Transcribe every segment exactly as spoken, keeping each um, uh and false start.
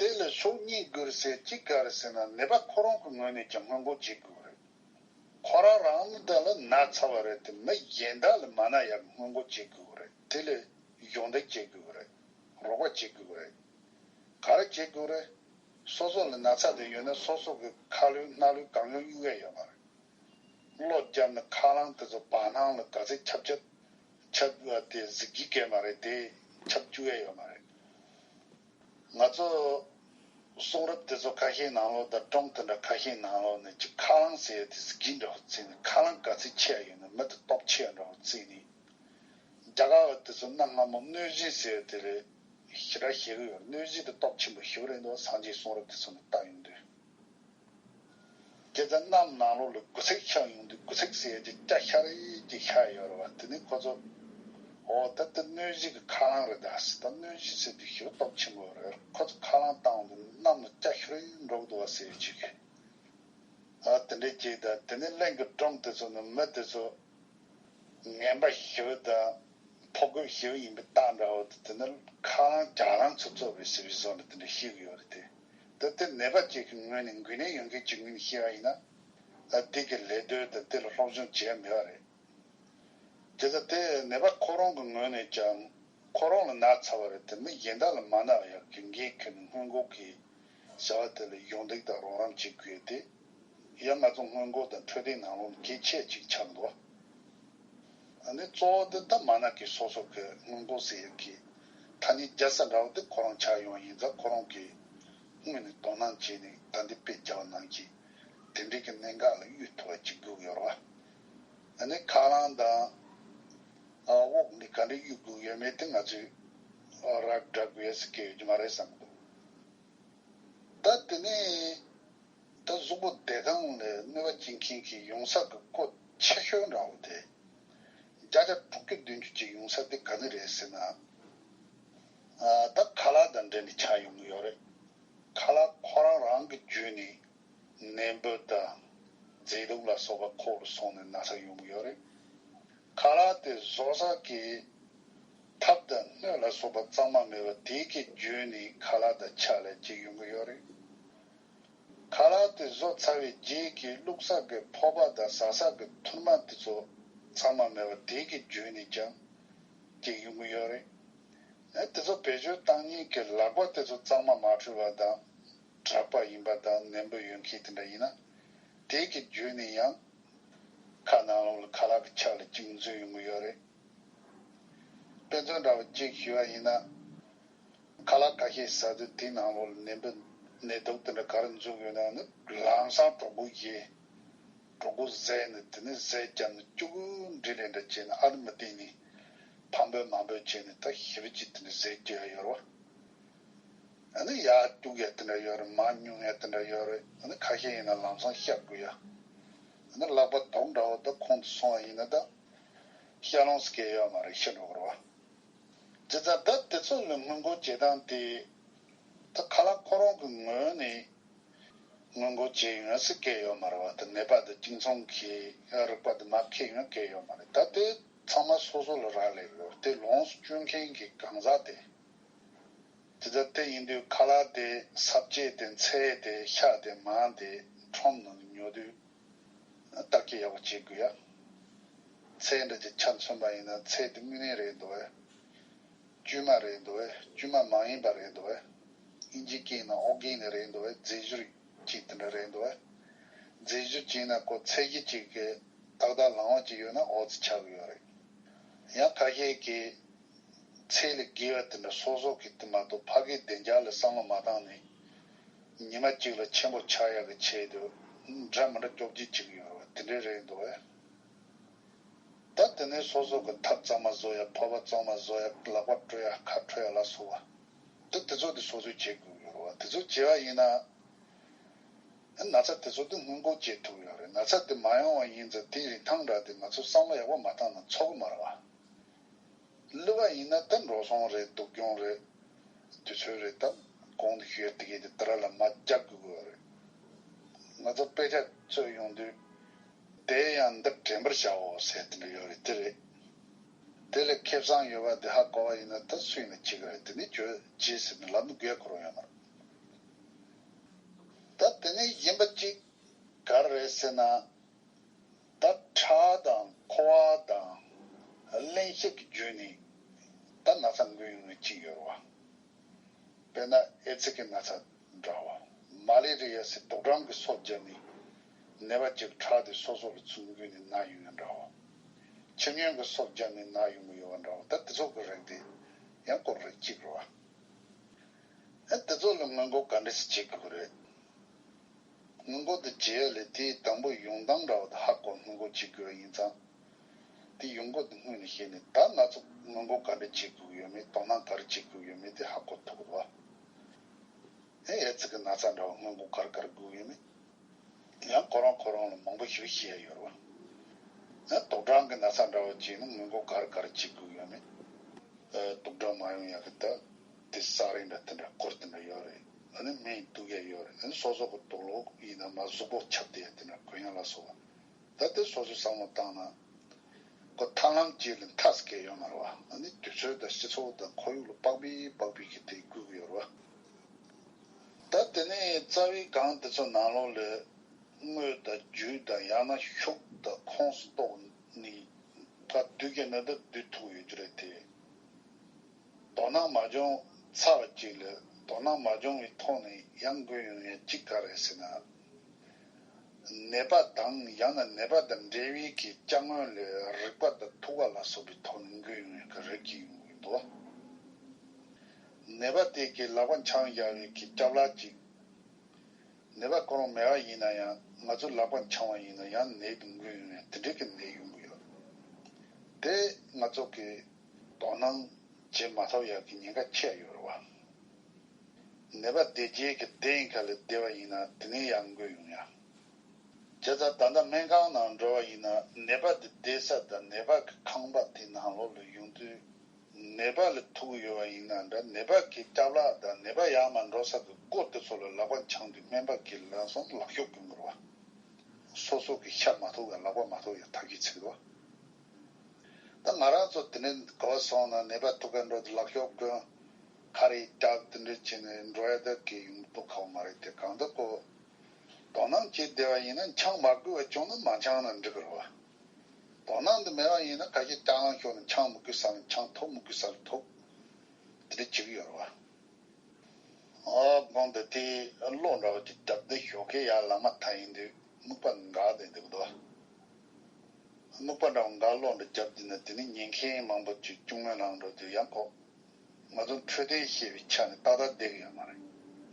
དེ་ལ་ཕྱོགས་གཉིས་དགོས་རེད་ཟེར། གཅིག་ག་རེ་ཟེར་ན། ནད་པ་ཁོ་རང་གི་ངོས་ནས་ཀྱང་སྔོན་འགོག་བྱེད་དགོས་རེད། ཁོ་རང་རང་ད་ལ་ན་ཚར་བ་རེད་དེ། མི་གཞན་དག་ལ་མ་ན་ཡག་སྔོན་འགོག་བྱེད་དགོས་རེད། དེ་ལ་གཞོགས་འདེགས་བྱེད་དགོས་རེད། རོགས་པ་བྱེད་དགོས་རེད། ག་རེ་བྱེད་དགོས་རེད། སོ་སོ་ལ་ན་ཚ་དེ་ཡོད་ན་སོ་སོ་གི་ཁ་ལོས་སྣ་ལོས་གང་ཡང་གཡུག་ཡ་ཡོད་མ་རེད། གློ་བརྒྱབ་ན་ཁ་རླངས་དེ་ཚོ་བར་སྣང་ལ་ག་ཚད་ཁྱབ་ཁྱབ་ཁྱབ་དེ་གཟིགས་ཀྱི་གལ་མ་རེད་དེ། ཁྱབ་བཅུག་ཡ་ཡོད་མ་རེད། ང་ཚོ་གསུང་རབ་དེ་ཚོ་ཁ་ཤས་ནང་ལོགས་དང་སྒྲུང་དེ་འདྲ་ཁ་ཤས་ནང་ལོགས་ནས་ཅིག་ཁ་རླངས་ཟེར་ཡ་དེ་གཟིགས་འདྲ་བོ་བརྩིས་ནས། ཁ་རླངས་ག་ཚད་ཆེ་ཡ་ཡོད་ན་མི་དེ་སྟོབས་ཆེ་ཡ་འདྲ་བོ་བརྩིས་ནས། རྒྱ་གར་བ་དེ་ཚོ་གནའ་སྔ་མོ་གནོད་གཞི་ཟེར་ཡ་དེ་ལས་ཞེ་དྲག་ཤེས་ཀྱི་ཡོད་རེད། གནོད་གཞི་དེ་སྟོབས་ཆེན་པོ་ཞེ་པོ་རེད་འདུག་སངས་རྒྱས་གསུང་རབ་དེ་ཚོ་ནས་བལྟ་ཡོང་དུས། དེ་ཚོ་གནམ་ནང་ལོགས་ལ་དགུ་ཚིགས་ཤར་ཡོང་དུས། དགུ་ཚིགས་ཟེར་ཡ་ཅིག་སྐྱ་ཤར་རེ་ཅིག་ཤར་ཡོད་རེད་བ། དེ་ནས་ཁོ་ཚོ་འོ་ད་དེ་གནོད་གཞི་གི་ཁ་རླངས་རེད་ད་ཟེར། ད་གནོད་གཞི་ཟེར་དུས་ཞེ་པོ་སྟོབས་ཆེན་པོ་རེད། ཁོ་ཚོ་ཁ་རླངས་བཏང་དུས་གནམ་ལ་སྐྱ་ཤར་རེ་འགྲོ་གི་འདུག་བ་ཟེར་ཡ་ཅིག་ཨ་དེ་འདྲའི་ཅིག་དང་། དེ་ནས་གླིང་གི་སྒྲུང་དེ་ཚོ་ནི་མི་དེ་ཚོ་ངན་པ་ཞེ་པོ་དང་ཕོ་རྒོད་ཞེ་པོ་ཡིན་པའི་རྟགས་འདྲ་བོ་དེ། དེ་ནི་ཁ་རླངས་རྒྱ་རླངས་ཚོ་ཚོ་བའི་ཟེར་བའི་བཟོ་འདྲ་དེ་འདྲ་ཤེས་ཀྱི་ཡོད་རེད་དེ། ད་དེ་ནད་པ་གཅིག་གི་ངོས་ནས་འགོས་ནད་ཡོད་མཁན་གཅིག་ངོས་ནས་བཤད་པ་ཡིན་ན། ཨ་དེ་གི་ལད་ཟློས་དང་དེ་ལ་སློབ་སྦྱོང་བྱེད་ཡ་མེད་པ་རེད། དེ་ལྟ་སྟེ་ནད་པ་ཁོ་རང་གི་ངོས་ནས་ཀྱང་ཁོ་རང་ལ་ན་ཚ་བ་རེད་དེ། མི་གཞན་དག་ལ་མ་ན་བ་ཡག་གི་འགན་འཁྱེར་ནས་སྔོན་འགོག་གི་བྱ་བ་དེ་ལ་གཞོགས་འདེགས་དང་རོགས་རམ་བྱེད་དགོས་ཏེ། ཡང་ང་ཚོ་སྔོན་འགོག་དང་འཕྲོད་བསྟེན་ནང་ལོགས་གལ་ཆེ་ཅིག་ཆགས་འདུག་ཨ་ནི་གཙོ་བོ་དེ་ད་མ་ན་གི་སོ་སོ་གི་སྔོན་འགོག་ཟེར་ཡག་གི་ཐ་སྙད་རྒྱག་ས་འདྲ་བོ་དེ་ཁོ་རང་ཆགས་ཡོང་ཡིན་ཙང་། ཁོ་རང་གི་སྔོན་ནས་དོ་སྣང་བྱས་ནས་ད་འདི་དཔེ་རྒྱག་གནང་གི། དེ་འདྲའི་གི་གནད་འགག་ལ་གཡུག་ཐུབ་པ་ཅིག་དགོས་ཡོད་རེད་བ། ཨ་ནི་ཁ་རླངས་དང་། ཨ་དབུགས་འདི་ག་འདྲ་གཡུག་དགོས་ཡོད་མེད་དེ་ང་ཚོས་རག་འདྲ་དགོས་ཡ་ཟེར་གི་ཡོད་ཀྱི་མ་རེད་བསམ་གི་འདུག་ད་དེ་ནས་ད་གཟུགས་པོ་བདེ་ཐང་ལ་གནོད་པ་བྱེད་མཁན་གྱི་ཡོང་ས་གི་སྐོར་ཆེ་ཤོས་འདྲ་བོ་དེ། བརྒྱ་ཆ་དྲུག་ཅུ་བདུན་ཅུ་ཅིག་ཡོང་ས་དེ་ག་ནས་རེད་ཟེར་ན། ཨ་ད་ཁ་ལག་དང་འབྲེལ་ནས་ཆགས་ཡོང་གི་ཡོད་རེད། ཁ་ལག་ཁོ་རང་རང་གི་བརྒྱུད་ནས་ནད་འབུ་དང་མཛེ་དུག་ལ་སོགས་པ་ཁོག་ལ་སོང་ནས་ན་ཚ་ཡོང་གི་ཡོད་རེད། ཁ་ལག་དེ་བཟོ་ས་གི་ཐབ་དང་སྣོད་ལ་སོགས་པ་གཙང་མ་མེད་པ་དེ་གི་བརྒྱུད་ནས་ཁ་ལག་དང་ཕྱག་ལས་བྱེད་ཡོང་གི་ཡོད་རེད། ཁ་ལག་དེ་བཟོ་ཚར་བའི་རྗེས་ཀྱི་བླུགས་ས་གི་ཕོར་པ་དང་ཟ་ས་གི་ཐུར་མ་དེ་ཚོ་གཙང་མ་མེད་པ་དེ་གི་བརྒྱུད་ནས་ཀྱང་སྐྱེ་ཡོང་གི་ཡོད་རེད། ཨ་དེ་ཚོ་བེད་སྤྱོད་བཏང་མཁན་གྱི་ལག་པ་དེ་ཚོ་གཙང་མ་མ་འཁྲུད་པ་དང་། དྲེག་པ་ཡིན་པ་དང་ནད་འབུ་ཡོད་མཁན་དེ་འདྲ་ཡིན་ན། དེ་གི་བརྒྱུད་ནས་ཡང་ཁ་ནང་ལོགས་ལ་ཁ་ལག་གི་ཆ་ལ་གཅིག་འཛུལ་ཡོང་གི་ཡོད་རེད། དཔེ་མཚོན་འདྲ་བོ་གཅིག་ཞུ་བ་ཡིན་ན། ཁ་ལག་ཁ་ཤས་ཟ་དུས་དེའི་ནང་ལོགས་ལ་ནད་འབུ་ནད་དུག་དེ་འདྲ་ག་རེ་འཛུལ་ཡོད་ན་ནི། ལམ་སང་གྲོད་ཁོག་བཞེས། གྲོད་ཁོག་བཟས་ནས་དེ་ནས་ཟས་བརྒྱབ་ནས་སྐྱུ་གུ་འདྲེ་ལས་འདྲ་བྱས་ནས་ཨ་རུ་མི་བལྟས་ནས་ཕམ་འབོད་མ་འབོད་བྱས་ནས་ད་ཞེ་པོ་ཅིག་དེ་འདྲ་ཟས་སྐྱུག་ཡ་ཡོད་རེད་བ། ཨ་ནི་ཡར་སྐྱུག་ཡ་དེ་འདྲ་ཡོད་རེད། མར་སྙུང་ཡ་དེ་འདྲ་ཡོད་རེད། ཨ་ནི་ཁ་ཤས་ཡིན་ན་ལམ་སང་བཤའ་དགོས་ཡ། ཨ་ནི་ལག་པ་རྡོག་འདྲ་བོ་ད་ཁོང་དུ་སོང་བ་ཡིན་ན་ད་བཤའ་ལོང་སྐྱེ་ཡོད་མ་རེད། ཤི་འགྲོ་གི་རེད་བ། དེ་ཙང་ད་དེ་ཚོ་ལ་སྔོན་འགོག་བྱེད་སྟངས་དེ། ད་ཁ་ལག་ཁོ་རང་གི་ངོས་ནས་སྔོན་འགོག་བྱེད་ཡོང་ཟེར་སྐད་ཡོད་མ་རེད་བ། ད་ནད་པ་དང་གཅིག་མཚུངས་ཀྱི་རིག་པ་དེ་མར་འཁྱེར་ཡོང་སྐད་ཡོད་མ་རེད། ད་དེ་ཚང་མ་སོ་སོ་ལ་རག་ལས་ཡོད། དེ་ལོངས་སུ་སྤྱོད་མཁན་གྱི་གང་ཟག་དེ། དེ་ལྟར་དེ་ཡིན་དུས་ཁ་ལག་དེ་ས་བཅད་དེ་ཚལ་དེ་ཤ་དེ་མར་དེ་ཁྲོམ་ནང་ཉོ་དུས། བརྟག་དཔྱད་ཡག་པོ་བྱེད་དགོས་ཡ། ཚལ་འདྲ་ཅིག་ཆ་མཚོན་པ་ཡིན་ན་ཚལ་དེ་དངོས་གནས་རེད་འདུག་གས། བཅོས་མ་རེད་འདུག་གས། བཅོས་མ་མ་ཡིན་པ་རེད་འདུག་གས། ཨིན་ཇི་སྐད་ནང་ཨོར་གེ་ནིག་རེད་འདུག་གས། རྫས་སྦྱོར་ཅིག་དེ་འདྲ་རེད་འདུག་གས། རྫས་སྦྱོར་ཅིག་ན་ཁོ་ཚད་གཞི་ཅིག་གི་ཏག་ཏག་ལངས་པ་ཅིག་ཡོད་ན་ཨོ་ཙི་ཆགས་ཀྱི་ཡོད་རེད། ཡང་ཁ་ཤས་ཀྱིས་ཚད་ལས་བརྒལ་བ་དེ་འདྲ་སོ་སོ་གི་དེ་མ་གཏོགས་ཕ་གིའི་བདེ་འཇགས་ལ་བསམ་བློ་མ་བཏང་ནས། ཉི་མ་གཅིག་ལ་ཆེན་པོ་ཆགས་ཡག་གི་ཆེད་དུ་འདྲ་མི་འདྲ་སྐྱོབ་བྱེད་བྱེད་ཀྱི་ཡོད་རེད་བ། དེ་འདྲའི་རེད་འདུག་བས། ད་དེ་ནས་སོ་སོ་གི་ཐབ་གཙང་མ་བཟོ་ཡ། ཕོར་པ་གཙང་མ་བཟོ་ཡ། ལག་པ་བཀྲུ་ཡ། ཁ་འཁྲུ་ཡ་ལ་སོགས་པ། ད་དེ་ཚོ་དེ་སོ་སོས་བྱེད་དགོས་ཀྱི་ཡོད་རེད་བ། དེ་ཚོ་བྱས་པ་ཡིན་ན། ན་ཚ་དེ་ཚོ་དེ་སྔོན་འགོག་བྱེད་ཐུབ་ཡོད་རེད། ན་ཚ་དེ་མ་ཡོང་བ་ཡིན་ཙང་དེའི་རིན་ཐང་འདྲ་དེ་ང་ཚོ་བསམ་བློ་ཡག་པོ་མ་བཏང་ན་ཚོར་གི་མ་རེད་བ། བསླུ་བ་ཡིན་ན་ད་འགྲོ་སོང་རེད། སྡུག་གྱོང་རེད། དུས་ཚོད་རེད། ད་གོང་དུ་ཞུས་དེ་གས་དེ་དེ་ར་ལ་མར་རྒྱག་དགོས་ཀྱི་ཡོད་རེད། ང་ཚོ་དཔེ་ཆ་རྩོད་ཡོང་དུས་དེ་ཡང་འདི་དྲན་པར་བྱའོ་ཟེར་དེ་འདྲ་ཡོད་རེད། དེ་རེད། དེ་ལས་ཁེ་བཟང་ཡོད་པ་དེ་ཧ་གོ་བ་ཡིན་ན་ད་སུས་ནས་བྱེད་ཀྱི་རེད། དེ་ནི་བྱོས་བྱེད་ཟེར་ནས་ལབ་ན་དགོས་ཁོ་རང་ཡོད་མ་རེད། དེ་ནས་གཞན་པ་གཅིག་ག་རེ་རེད་ཟེར་ན། ད་ཁྲག་དང་ཁུ་བ་དང་། གླེན་གཤེར་གྱི་བརྒྱུད་ནས་ད་ན་ཚ་འགོས་ཡོང་མཁན་གཅིག་ཡོད་རེད་བ། དཔེར་ན་ཨེ་ཙི་གི་ན་ཚ་འདྲ་བ། མ་ལེ་རི་ཡ་ཟེར་དུག་སྦྲང་གི་སོ་བརྒྱབ་ནས་ནད་པ་གཅིག་ཁྲག་དེ་སོ་སོ་ལ་ཚུར་འགོས་ནས་ན་ཡོང་མཁན་འདྲ་བ། ཁྱི་སྨྱོན་གྱི་སོ་བརྒྱབ་ནས་ན་ཡོང་གི་ཡོད་པ་འདྲ་བ། ད་དེ་ཚོ་གི་རིགས་དེ་ཡང་སྐོར་རིགས་གཅིག་རེད་བ། ཨ་དེ་ཚོ་ལ་སྔོན་འགོག་ག་འདྲ་ཞིག་བྱེད་དགོས་ཀྱི་རེད། སྔོན་འགོག་དེ་བྱེད་ཡ་ལས་དེའི་དང་པོ་ཡོང་སྟངས་འདྲ་བ་དེ་ཧ་གོ་སྔོན་འགོག་བྱེད་དགོས་པ་ཡིན་ཙང་། དེ་ཡོང་སྒོ་དེ་སྔོན་ནས་ཤེས་ནས་ད་ང་ཚོ་སྔོན་འགོག་ག་འདྲ་བྱེད་དགོས་ཀྱི་ཡོད་མེད། དོ་སྣང་ག་རེ་བྱེད་དགོས་ཀྱི་ཡོད་མེད་དེ་ཧ་གོ་ཐུབ་ཀྱི་རེད་བ། ཨེ་ཨེ་ཙི་གི་ན་ཚ་འདྲ་བ་སྔོན་འགོག་ག་རེ་ག་རེ་དགོས་ཀྱི་ཡོད་མེད། ཡང་ཁོ་རང་ཁོ་རང་ལ་མང་པོ་ཞིག་བཤད་ཡ་ཡོད་རེད་བ། ཨེ་དུག་སྦྲང་གི་ན་ཚ་འདྲ་བ་བྱས་ན་སྔོན་འགོག་ག་རེ་ག་རེ་བྱེད་དགོས་ཀྱི་ཡོད་མེད། ཨེ་དུག་སྦྲང་མ་ཡོང་ཡ་གི་ད་དེ་ས་རིན་འདྲ་དེ་འདྲ་སྐོར་དེ་འདྲ་ཡོད་རེད། ཨ་ནི་སྨན་གཏུག་ཡ་ཡོད་རེད། ཨ་ནི་སོ་སོ་གི་དུག་ལོག་ཡིན་ན་མ་གཟུགས་པོ་ཁྱབ་བསྡད་ཡ་དེ་འདྲ་གོན་ཡ་ལ་སོགས་པ། ད་དེ་སོ་སོས་བསམ་བློ་བཏང་ན། ཁོ་ཐབས་ལམ་གཅིག་ལ་མཐའ་སྐྱེལ་ཡོད་མ་རེད་བ། ཨ་ནི་དུས་ཚོད་དང་སྤྱི་ཚོགས་དང་ཁོར་ཡུག་ལ་དཔག་པའི་དཔག་པའི་གི་དེ་དགོས་ཀྱི་ཡོད་རེད་བ། ད་དེ་ནས་རྩ་བའི་སྒང་དེ་ཚོ་ནང་ལོགས་ལ་དངུལ་དང་རྒྱུ་དང་ཡང་ན་ཤུགས་དང་ཁོངས་སུ་གཏོགས་ནས་ཕར་བསྡུ་གི་ན་ད་བསྡུ་ཐུབ་ཡོད་རྒྱུ་རེད་དེ། དོ་སྣང་མ་བྱུང་། ཚར་བ་གཅིག་ལ་དོ་སྣང་མ་བྱུང་བའི་ཐོག་ནས་ཡང་འགོས་ཡོང་ཡ་གཅིག་ག་རེ་ཟེར་ན། ནད་པ་དང་ཡང་ན་ནད་པ་དང་འབྲེལ་བའི་གི་ཅ་དངོས་ལ་རེག་པ་དང་ཐུག་པ་ལ་སོགས་པའི་ཐོག་ནས་འགོས་ཡོང་ཡ་གི་རིགས་ཀྱི་ཡོང་གི་འདུག་ནད་པ་དེ་གི་ལག་པ་འཆང་བཞག་པའི་གི་སྐྱབས་ལག་ཅིག་ནད་པ་ཁོ་རང་མེད་པ་ཡིན་ན་ཡང་ང་ཚོ་ལག་པ་འཆང་བ་ཡིན་ན་ཡང་ནད་དུ་འགོས་ཡོང་ཡ་དེ་འདྲའི་གི་ནད་ཡོང་གི་ཡོད། དེ་ང་ཚོ་གི་དོ་སྣང་བྱེད་མ་ཐུབ་ཡག་གི་ཉེན་ཁ་ཆེ་ཡོད་རེད་བ། ནད་པ་བདེ་རྒྱས་ཀྱི་བདེ་ཡིན་ཁ་ལ་བདེ་བ་ཡིན་ན་དེ་ནས་ཡང་འགོས་ཡོང་ཡ། བྱས་ཙང་ད་ལྟ་སྨན་ཁང་ནང་འགྲོ་བ་ཡིན་ན་ནད་པ་དེ་བསྡད་ས་དང་ནད་པ་གི་ཁང་པ་དེ་ནང་ལོགས་ལ་ཡོང་དུས། ནད་པ་ལ་ཐུག་ཡོད་པ་ཡིན་ན་འདྲ། ནད་པ་གི་སྐྱབས་ལག་དང་ནད་པ་ཡར་མར་འགྲོ་ས་གི་སྒོ་དེ་ཚོ་ལ་ལག་པ་འཆང་དུས་སྨན་པ་གིས་ལམ་སང་ལག་ཤོབ་གྱོན་དགོས་རེད་བ། སོ་སོ་གི་ཤ་མ་ཐུག་ཡ་ལག་པ་མ་ཐུག་ཡ་ཐབས་ཤེས་བྱེད་དགོས། ད་ང་རང་ཚོ་དེ་ནས་ག་བ་སོང་ན་ནད་པ་ཐུག་ག་འགྲོ་དུས་ལག་ཤོབ་གྱོན། ཁ་རེ་བཀྱག་དེ་འདྲ་བྱས་ནས་འགྲོ་ཡ་ད་གི་ཡོང་དུས་ཁག་པོ་མ་རེད་དེ། གང་ལྟར་ཁོ། དོ་སྣང་བྱེད་བདེ་བ་ཡིན་ན་འཆང་མ་དགོས་པ་བྱུང་ན་མ་འཆང་ན་འགྲིག་གི་རེད་བ། དོ་སྣང་འདི་མེད་པ་ཡིན་ན་ཁ་ཤས་སྐྱག་ལང་ཤོར་ནས་འཆང་མི་དགོས་ས་ལ་འཆང་ཐུབ་མི་དགོས་ས་ལ་ཐུབ། དེ་འདྲ་བྱེད་ཀྱི་ཡོད་རེད་བ། ཨ་དགོང་དུ་དེ་གློག་འདྲ་བ་ཅིག་བརྒྱབ་སྟེ་ཞོགས་ཀས་ཡར་ལངས་མ་ཐག་ཡིན་དུས་སྨུག་པ་འགག་བསྡད་འདུག་དོ། སྨུག་པ་འདྲ་བ་འགག་གློག་འདྲ་བརྒྱབ་བསྡད་ན་དེ་ནི་ཉན་མཁན་མང་པོ་ཅིག་སྐྱུག་མེར་ལངས་འགྲོ་དུས་ཡང་ཁོག་ང་ཚོ་འཕྲོད་བསྟེན་ཤེས་པའི་ཆ་ནས་ཏག་ཏག་བསྡད་ཀྱི་ཡོད་མ་རེད།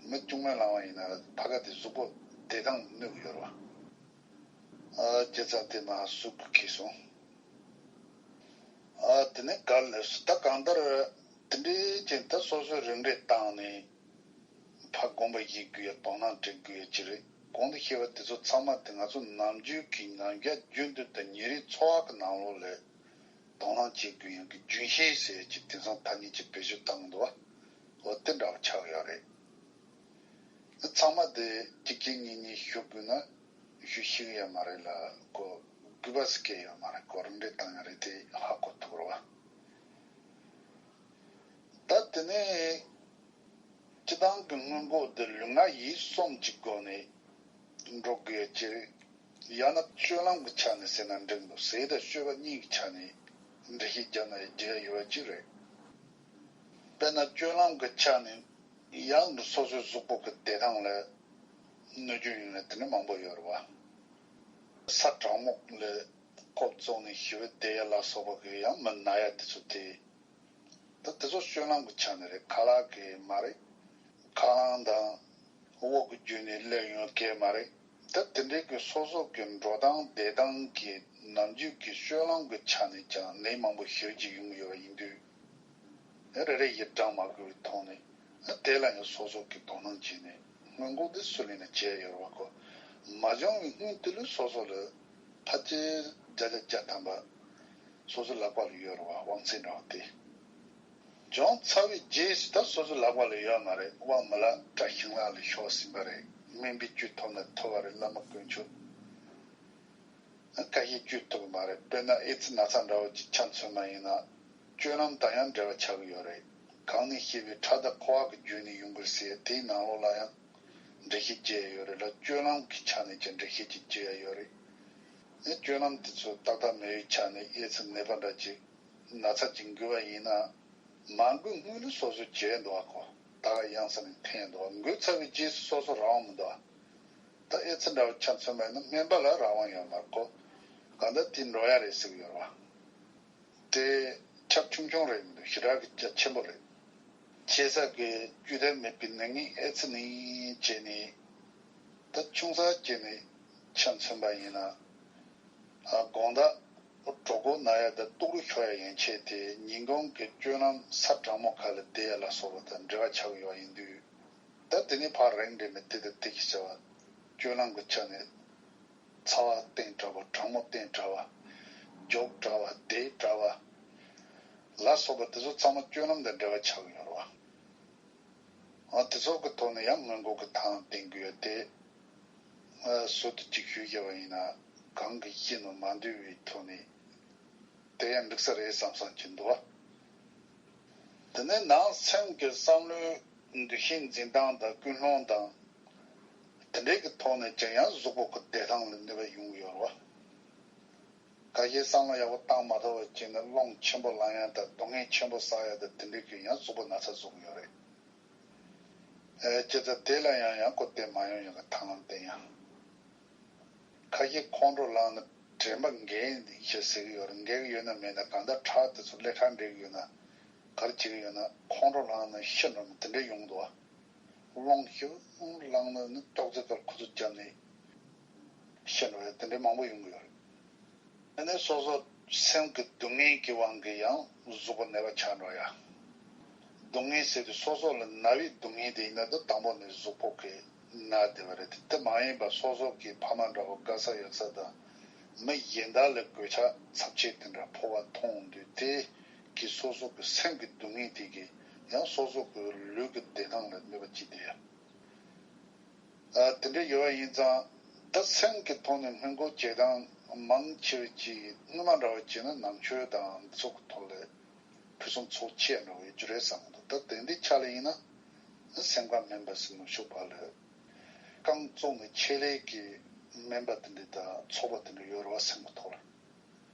མི་སྐྱུག་མེར་ལངས་པ་ཡིན་ན་ཕ་ག་དེ་གཟུགས་པོ་བདེ་ཐང་གནོད་ཀྱི་ཡོད་རེད་བ། ཨ་བྱས་ཙང་དེ་མ་ཟུག་གི་ཁེལ་སོང་། ཨ་དེ་ནས་ག་ལེར་སུ་ད་གང་ལྟར་དེ་འདྲའི་ཅན་ད་སོ་སོའི་རིགས་འགྲེ་བཏང་ནས་ཕ་དགོངས་པ་བཞེས་དགོས་ཡ་དོ་སྣང་སྤྲད་དགོས་ཡ་ཅི་རེད། གོང་དུ་བཤད་པ་དེ་ཚོ་ཚང་མ་དེ་ང་ཚོ་ནམ་རྒྱུན་གྱི་ནམ་ཞག་རྒྱུན་དུ་དང་ཉིན་རེའི་འཚོ་བ་གི་ནང་ལོགས་ལས། དོ་སྣང་བྱེད་དགོས་ཡོང་གི་རྒྱུན་ཤེས་ཟེར་གྱི་དེང་སང་ཐ་སྙད་ཅིག་བེད་སྤྱོད་བཏང་འདུག་བ། འོ་དེ་འདྲ་བ་ཆགས་ཡོད་རེད། ཚང་མ་དེ་གཅིག་གཅིག་གཉིས་གཉིས་ཞུ་དགོས་ན་ཞུ་ཤེས་ཀྱི་ཡོད་མ་རེད་ལ་ཁོ་དགོས་པ་ཟེར་གྱི་ཡོད་མ་རེད། ཁོ་རང་འདྲེ་བཏང་ཡ་རེད་དེ་ཧ་གོ་ཐུབ་རེད་བ། ད་དེ་ནས་སྤྱི་བཏང་གི་སྔོན་འགོག་དེ་ལུས་ངག་ཡིད་གསུམ་གྱི་སྒོ་ནས་འགྲོ་དགོས་ཀྱི་རེད། ཡང་ན་སྤྱོད་ལམ་གྱི་ཆ་ནས་ཟེར་ན་འགྲིག་འདུག་ཟས་དང་སྤྱོད་པ་གཉིས་ཀྱི་ཆ་ནས་འགྲེལ་བཤད་བརྒྱབ་ན་ཡང་རྒྱལ་ཡོད་པ་ཅིག་རེད། དཔེར་ན་སྤྱོད་ལམ་གྱི་ཆ་ནས་ཡང་སོ་སོའི་གཟུགས་པོ་གི་བདེ་ཐང་ལ་གནོད་སྐྱོན་ཡོང་ཡ་དེ་འདྲ་མང་པོ་ཡོད་རེད་བ། ས་གྲང་མོག་ལ་ཁོབ་བཙོག་ནས་ཞི་བའི་བསྡད་ཡ་ལ་སོགས་པ་གི་ཡང་མི་ན་ཡ་དེ་ཚོ་དེ། ད་དེ་ཚོ་སྤྱོད་ལམ་གྱི་ཆ་ནས་རེད། ཁ་ལག་གི་མ་རེད། ཁ་རླངས་དང་དབུགས་ཀྱི་བརྒྱུད་ནས་སླེབས་ཡོང་གི་མ་རེད། ད་དེ་འདྲའི་གི་སོ་སོ་གི་འགྲོ་སྟངས་བསྡད་སྟངས་ཀྱི་ནམ་རྒྱུན་གྱི་སྤྱོད་ལམ་གྱི་ཆ་ནས་ཀྱང་ནད་མང་པོ་ཞེ་པོ་ཅིག་ཡོང་གི་ཡོད་པ་ཡིན་དུས། རེ་རེ་ཡིས་བགྲང་མ་དགོས་པའི་ཐོག་ནས་དེ་ལ་ཡང་སོ་སོ་གི་དོ་སྣང་བྱས་ནས་སྔོན་འགོག་དེ་སུ་ལས་ནས་བྱས་ཡོད་རེད་བ་ཁོ། མ་བྱུང་བའི་སྔོན་དེ་ལུས་སོ་སོ་ལ་ཕལ་ཆེར་བརྒྱ་ཆ་བརྒྱ་ཐམ་པ་སོ་སོའི་ལག་པ་ལ་ཡོད་རེད་བ། དབང་ཚད་འདྲ་བ་དེ། བྱུང་ཚར་བའི་རྗེས་སུ་ད་སོ་སོའི་ལག་པ་ལ་ཡོད་མ་རེད། དབང་མི་ལ་བཀྲ་ཤིང་ལག་ལ་ཤོག་ཟིན་པ་རེད། སྨན་པས་བཅོས་ཐུབ་ན་ཐུབ་པ་རེད། བླ་མ་དཀོན་མཆོག་ཁ་ཤས་བཅོས་ཐུབ་པ་མ་རེད། དཔེར་ན་ཨེ་ཙི་ན་ཚ་འདྲ་བོ་ཅིག་ཆ་མཚོན་པ་ཡིན་ན་སྤྱོད་ལམ་དང་ཡང་འབྲེལ་བ་ཆགས་ཀྱི་ཡོད་རེད། གང་ནས་བཤད་པའི་ཁྲག་དང་ཁུ་བ་གི་བརྒྱུད་ནས་ཡོང་གི་རེད་ཟེར། དེའི་ནང་ལོགས་ལ་ཡང་ འགྲེལ་བཤད་བྱས་ཡོད་རེད་ལ། སྤྱོད་ལམ་གྱི་ཆ་ནས་ཀྱང་འགྲེལ་བཤད་ཅིག་བྱས་ཡོད་རེད། ཨེ་སྤྱོད་ལམ་དེ་ཚོ་ཏག་ཏག་མེད་པའི་ཆ་ནས་ཨེ་ཙི་ནད་པ་འདྲ་ཅིག་ན་ཚ་ཅིག་འགོས་པ་ཡིན་ན། མ་འགོས་སྔོན་ལ་སོ་སོས་བྱས་འདུག་གོ། ད་ག་ཡང་སེ་ནས་འཐེན་འདུག་འགོས་ཚར་བའི་རྗེས་སུ་སོ་སོ་རང་དབང་མི་འདུག་ད་ཨེ་ཙི་འདྲ་བ་ཆ་མཚོན་པ་ཡིན་ན་སྨན་པ་ལ་རང་དབང་ཡོད་མ་རེད་གོ། གང་ལྟར་དེ་འགྲོ་ཡ་རེད་ཟེར་གྱི་ཡོད་རེད་བ། དེ་ཁྱབ་ཆུང་ཆུང་རེད་མི་འདུག་ཞེ་དྲག་གི་རྒྱ་ཆེན་པོ་རེད། ཆེ་ས་གི་བཅོས་ཐབས་མེད་པའི་ནད་ངན་ཨེ་ཙི་ནི་བྱས་ནས། ད་ཆུང་ས་བྱས་ནས་ཆ་མཚོན་པ་ཡིན་ན། ཨ་དགོང་དག་གྲོད་ཁོག་ན་ཡ་དང་སྟུག་རུ་ཤོར་ཡ་ཡན་ཆད་དེ་ཉིན་གུང་གི་སྤྱོད་ལམ་ས་གྲང་མོ་ཁ་ལ་བསྡད་ཡ་ལ་སོགས་པ་དང་འབྲེལ་བ་ཆགས་ཡོད་ཡིན་དུས། ད་དེ་ནས་ཕར་རིང་འདྲེས་ནས་དེ་དང་དེ་གི་བྱ་བ། སྤྱོད་ལམ་གི་ཆ་ནས། ཚ་བ་བསྟེན་དྲགས་པ། གྲང་མོ་བསྟེན་དྲགས་པ། མགྱོགས་དྲགས་པ། བདེ་དྲགས་པ། ལ་སོགས་པ་དེ་ཚོ་ཚང་མ་སྤྱོད་ལམ་དང་འབྲེལ་བ་ཆགས་ཡོད་རེད་བ། ཨ་དེ་ཚོ་གི་ཐོག་ནས་ཡང་སྔོན་འགོག་གི་ཐབས་ལམ་བསྟེན་དགོས་ཡོད་དེ། ཨ་ཟུར་དུ་གཅིག་ཞུས་བཞག་པ་ཡིན་ན། གང་གི་བཤད་ནོ་མ་འདུས་པའི་ཐོག་ནས། དེ་ཡང་འགྲིག་ས་རེད་བསམ་བསམ་གྱི་འདུག་བ། དེ་ནས་ནང་སེམས་ཀྱི་བསམ་བློའི་འདུ་ཤེས་འཛིན་སྟངས་དང་ཀུན་སློང་དང་། དེ་འདྲའི་གི་ཐོག་ནས་ཀྱང་ཡང་གཟུགས་པོ་གི་བདེ་ཐང་ལ་གནོད་པ་ཡོང་གི་ཡོད་རེད་བ། ཁ་ཤས་བསམ་བློ་ཡག་པོ་བཏང་མ་ཐུབ་པ་བྱས་ན་རླུང་ཆེན་པོ་ལངས་ཡ་དང་སྡུག་བསྔལ་ཆེན་པོ་བསགས་ཡ་དང་དེ་འདྲའི་གི་ཡང་གཟུགས་པོ་ན་ཚ་བཟོ་གི་ཡོད་རེད། ཨེ་བྱས་ཙང་དེ་ལ་ཡང་ཡང་སྐུལ་འདེད་མ་ཡོང་ཡ་གི་ཐབས་ལམ་བསྟེན་ཡ། ཁ་ཤས་ཁོང་ཁྲོ་ལངས་ན་དྲན་པ་འགལ་ཞེས་ཟེར་གི་ཡོད་རེད། འགལ་གི་ཡོད་ན་མེད་ན། གང་ལྟར་ཁྲག་དེ་ཚོ་ཀླད་ཁྲག་འདྲེས་གི་ཡོད་ན། ག་རེ་བྱེད་གི་ཡོད་ན། ཁོང་ཁྲོ་ལངས་ན་ཤི་འགྲོ་ན་དེ་འདྲ་ཡོང་གི་འདུག་བ། རླུང་ཞིག་ལངས་ན་ནི་ཅོག་ཙེ་ཁར་ཁུ་ཚུར་བརྒྱབ་ནས་ཤི་འགྲོ་ཡ་དེ་འདྲ་མང་པོ་ཡོང་གི་ཡོད་རེད། དེ་ནས་སོ་སོ་སེམས་ཀྱི་སྡུག་བསྔལ་གྱི་དབང་གིས་ཡང་གཟུགས་པོ་ནད་པ་ཆགས་འགྲོ་ཡ། སྡུག་བསྔལ་ཟེར་དུས་སོ་སོ་ལ་ན་བའི་སྡུག་བསྔལ་དེ་ཡིན་ན། ད་དང་པོ་ནས་གཟུགས་པོ་གི་ན་བསྡད་པ་རེད་དེ། དེ་མ་ཡིན་པ་སོ་སོ་གི་ཕ་མ་འདྲ་བོ་དགའ་ས་ཡོད་ས་དང་། མི་གཞན་དག་ལ་གོད་ཆག་ཚབས་ཆེ་དེ་འདྲ་ཕོག་པ་མཐོང་དུས། དེ་གིས་སོ་སོ་གི་སེམས་ཀྱི་སྡུག་བསྔལ་དེ་གིས་ཡང་སོ་སོ་གི་ལུས་ཀྱི་བདེ་ཐང་ལ་གནོད་པ་ཅི་བསྡད་ཡ། ཨ་དེ་འདྲ་ཡོད་པ་ཡིན་ཙང་། ད་སེམས་ཀྱི་ཐོག་ནས་སྔོན་འགོག་བྱེད་སྟངས་མང་ཆེ་བ་ཅིག་སྔོན་མ་འདྲ་བ་བྱས་ན་ནང་ཆོས་དང་འདི་ཚོ་གི་ཐོག་ལ་ཕུན་སུམ་ཚོགས་ཆེ་འགྲོ་བའི་རྒྱུ་རེད་བསམ་གི་འདུག་ད་དེ་འདྲའི་ཆ་ལ་ཡིན་ན། སེམས་ཁམས་སྨན་པ་ཟེར་ནོ་ཤོག་པ་ལ་རྐང་བཙུགས་ནས་ཆེད་ལས་ཀྱི་སྨན་པ་དེ་འདྲ་དང་ཚོགས་པ་དེ་འདྲ་ཡོད་རེད་བ། སེམས་ཀྱི་ཐོག་ལ་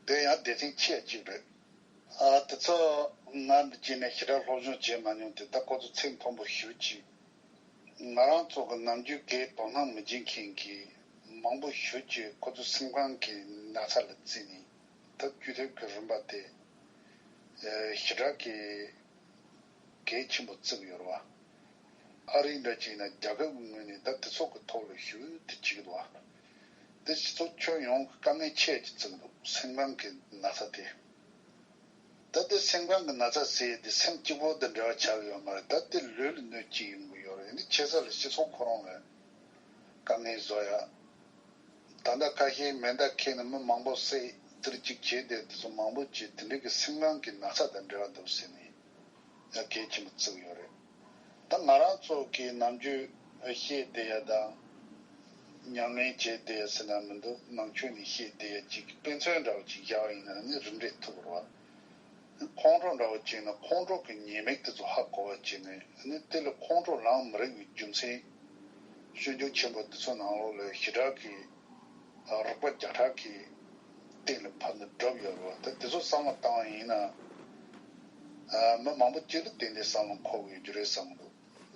དེ་ཡང་སྡེ་ཚན་ཆེ་བ་གཅིག་རེད། ཨ་དེ་ཚོ་ང་འདི་རྗེས་ནས་ཞེ་དྲག་སློབ་སྦྱོང་བྱས་མ་མྱོང་སྟེ། ད་ཁོ་ཚོ་ཚིག་མཐོན་པོ་ཞུ་ཅིག་ང་རང་ཚོ་གི་ནམ་རྒྱུན་གའི་དོ་སྣང་མི་བྱེད་མཁན་གྱི་མང་པོ་ཞུ་ཅིག་ཁོ་ཚོ་སེམས་ཁམས་ཀྱི་ན་ཚ་ལ་བརྩིས་ནས། ད་བཅོས་ཐབས་ཀྱི་རིམ་པ་དེ་ཞེ་དྲག་གི་གལ་ཆེན་པོ་བརྩི་གི་ཡོད་རེད་བ། ཨ་རི་འདྲ་ཅིག་ན་རྒྱལ་ཁབ་ཀྱི་ངོས་ནས་ད་དེ་ཚོ་གི་ཐོག་ལ་ཞུ་དེ་བྱེད་ཀྱི་འདུག་བ། དེ་སྤྱི་ཚོགས་ཁྱོན་ཡོངས་ཀྱི་དཀའ་ངལ་ཆེ་ཅིག་བརྩི་གི་འདུག་སེམས་ཁམས་ཀྱི་ན་ཚ་དེ། ད་ལྟ་སེམས་ཁམས་ཀྱི་ན་ཚ་ཟེར་དེ་སེམས་གཅིག་པོ་དང་འབྲེལ་བ་ཆགས་ཡོད་མ་རེད། ད་ལྟའི་ལུས་ལ་གནོད་ཅི་ཡོང་གི་ཡོད་རེད། ནི་ཆེ་ས་ལ་སྤྱི་ཚོགས་ཁོ་རང་ལ་དཀའ་ངལ་བཟོ་ཡ། ད་ལྟ་ཁ་ཤས་མེ་མདའ་ཁྱེར་ནས་མི་མང་པོ་བསད་དེར་གཅིག་བྱས་ཏེ། དེ་ཚོ་མང་པོ་བྱས་དེ་འདྲ་གི་སེམས་ཁམས་ཀྱི་ན་ཚ་དང་འབྲེལ་བ་འདུག་ཟེར་ནས་ཡ་གལ་ཆེན་པོ་བརྩི་གི་ཡོད་རེད། ད་ང་རང་ཚོ་གི་ནམ་རྒྱུན་བཤད་བསྡད་ཡ་དང་། ཉམས་ལེན་བྱས་བསྡད་ཡ་ཟེར་ན་མི་འདུག་ནང་ཆོས་ནས་བཤད་བསྡད་ཡ་གཅིག་གི་དཔེ་མཚོན་འདྲ་བོ་ཅིག་བཞག་པ་ཡིན་ན་ནི་རིམ་གྲས་ཐུབ་རེད་བ། ཁོང་ཁྲོ་འདྲ་བོ་ཅིག་ན་ཁོང་ཁྲོ་གི་ཉེས་དམིགས་དེ་ཚོ་ཧ་གོ་བ་བྱས་ནས་ནི། དེ་ལ་ཁོང་ཁྲོ་ལངས་མི་རིགས་ཀྱི་རྒྱུ་མཚན་སྤྱོད་འཇུག་ཆེན་པོ་དེ་ཚོ་ནང་ལོགས་ལ་ཞེ་དྲག་གི་རིགས་པ་བརྒྱ་ཕྲག་གི་སྟེང་ལ་ཕབ་ནས་བསྒྲུབས་ཡོད་རེད་བ། ད་དེ་ཚོ་བསམ་བློ་བཏང་བ་ཡིན་ན། ཨ་མི་མང་པོ་ཅིག་ལ་ཏན་ཏན་བསམ་བློ་འཁོར་གྱི་ཡོད་རྒྱུ་རེད་བསམ་གྱི་འདུག་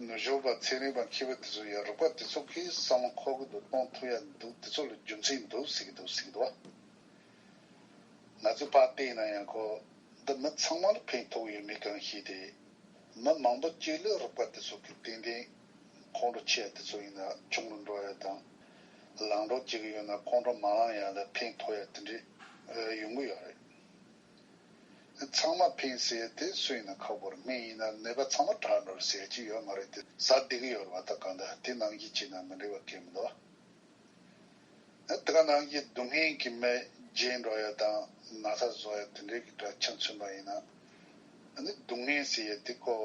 ནུབ་ཕྱོགས་པ་ཚན་རིག་པ་མཁས་པ་དེ་ཚོ་ཡང་རིགས་པ་དེ་ཚོ་གིས་བསམ་བློ་འཁོར་གྱི་འདུག་གཏོང་ཐུབ་ཡ་འདུག་དེ་ཚོ་ལ་རྒྱུ་མཚན་འདུག་ཟེར་གྱི་འདུག་ཟེར་གྱི་འདུག་ང་ཚོས་ཕར་བལྟས་ན་ཡང་ཁོ་འདི་མི་ཚང་མ་ལ་ཕན་ཐོགས་ཡོད་མེད་གང་ཤེས་ཏེ། མི་མང་པོ་གཅིག་ལ་རིགས་པ་དེ་ཚོ་གི་ཏན་ཏན་ཁོང་ཁྲོ་ཆེ་ཡ་དེ་ཚོ་ཡིན་ན་ཆུང་རུ་འགྲོ་ཡ་དང་། ལངས་འགྲོ་བྱེད་ཀྱི་ཡོད་ན་ཁོང་ཁྲོ་མ་ལངས་ཡ་ལ་ཕན་ཐོགས་ཡ་དེ་འདྲས་ཡོང་གི་ཡོད་རེད། ཚང་མ་ཕན་ཟེར་ཡ་དེ་སུ་ཡིན་ན་ཁག་པོ་རེད། སྨན་ཡིན་ན་ནད་པ་ཚང་མ་དྲག་འགྲོ་རེད་ཟེར་ཡ་ཅིག་ཡོད་མ་རེད་དེ། ཟ་བདེ་གི་ཡོད་རེད་བ། ད་གང་ལྟར་དེ་ནང་བཞིན་བྱས་ན་མི་འགྲིག་པ་གང་ཡང་མི་འདུག་ཨ་དེ་ག་ནང་བཞིན་སྡུག་བསྔལ་གྱི་མི་རྒྱས་འགྲོ་ཡ་དང་ན་ཚ་བཟོ་ཡ་དེ་འདྲའི་གི་སྒྲ་ཆ་མཚོན་པ་ཡིན་ན། ཨ་ནི་སྡུག་བསྔལ་ཟེར་ཡ་དེ་ཁོ་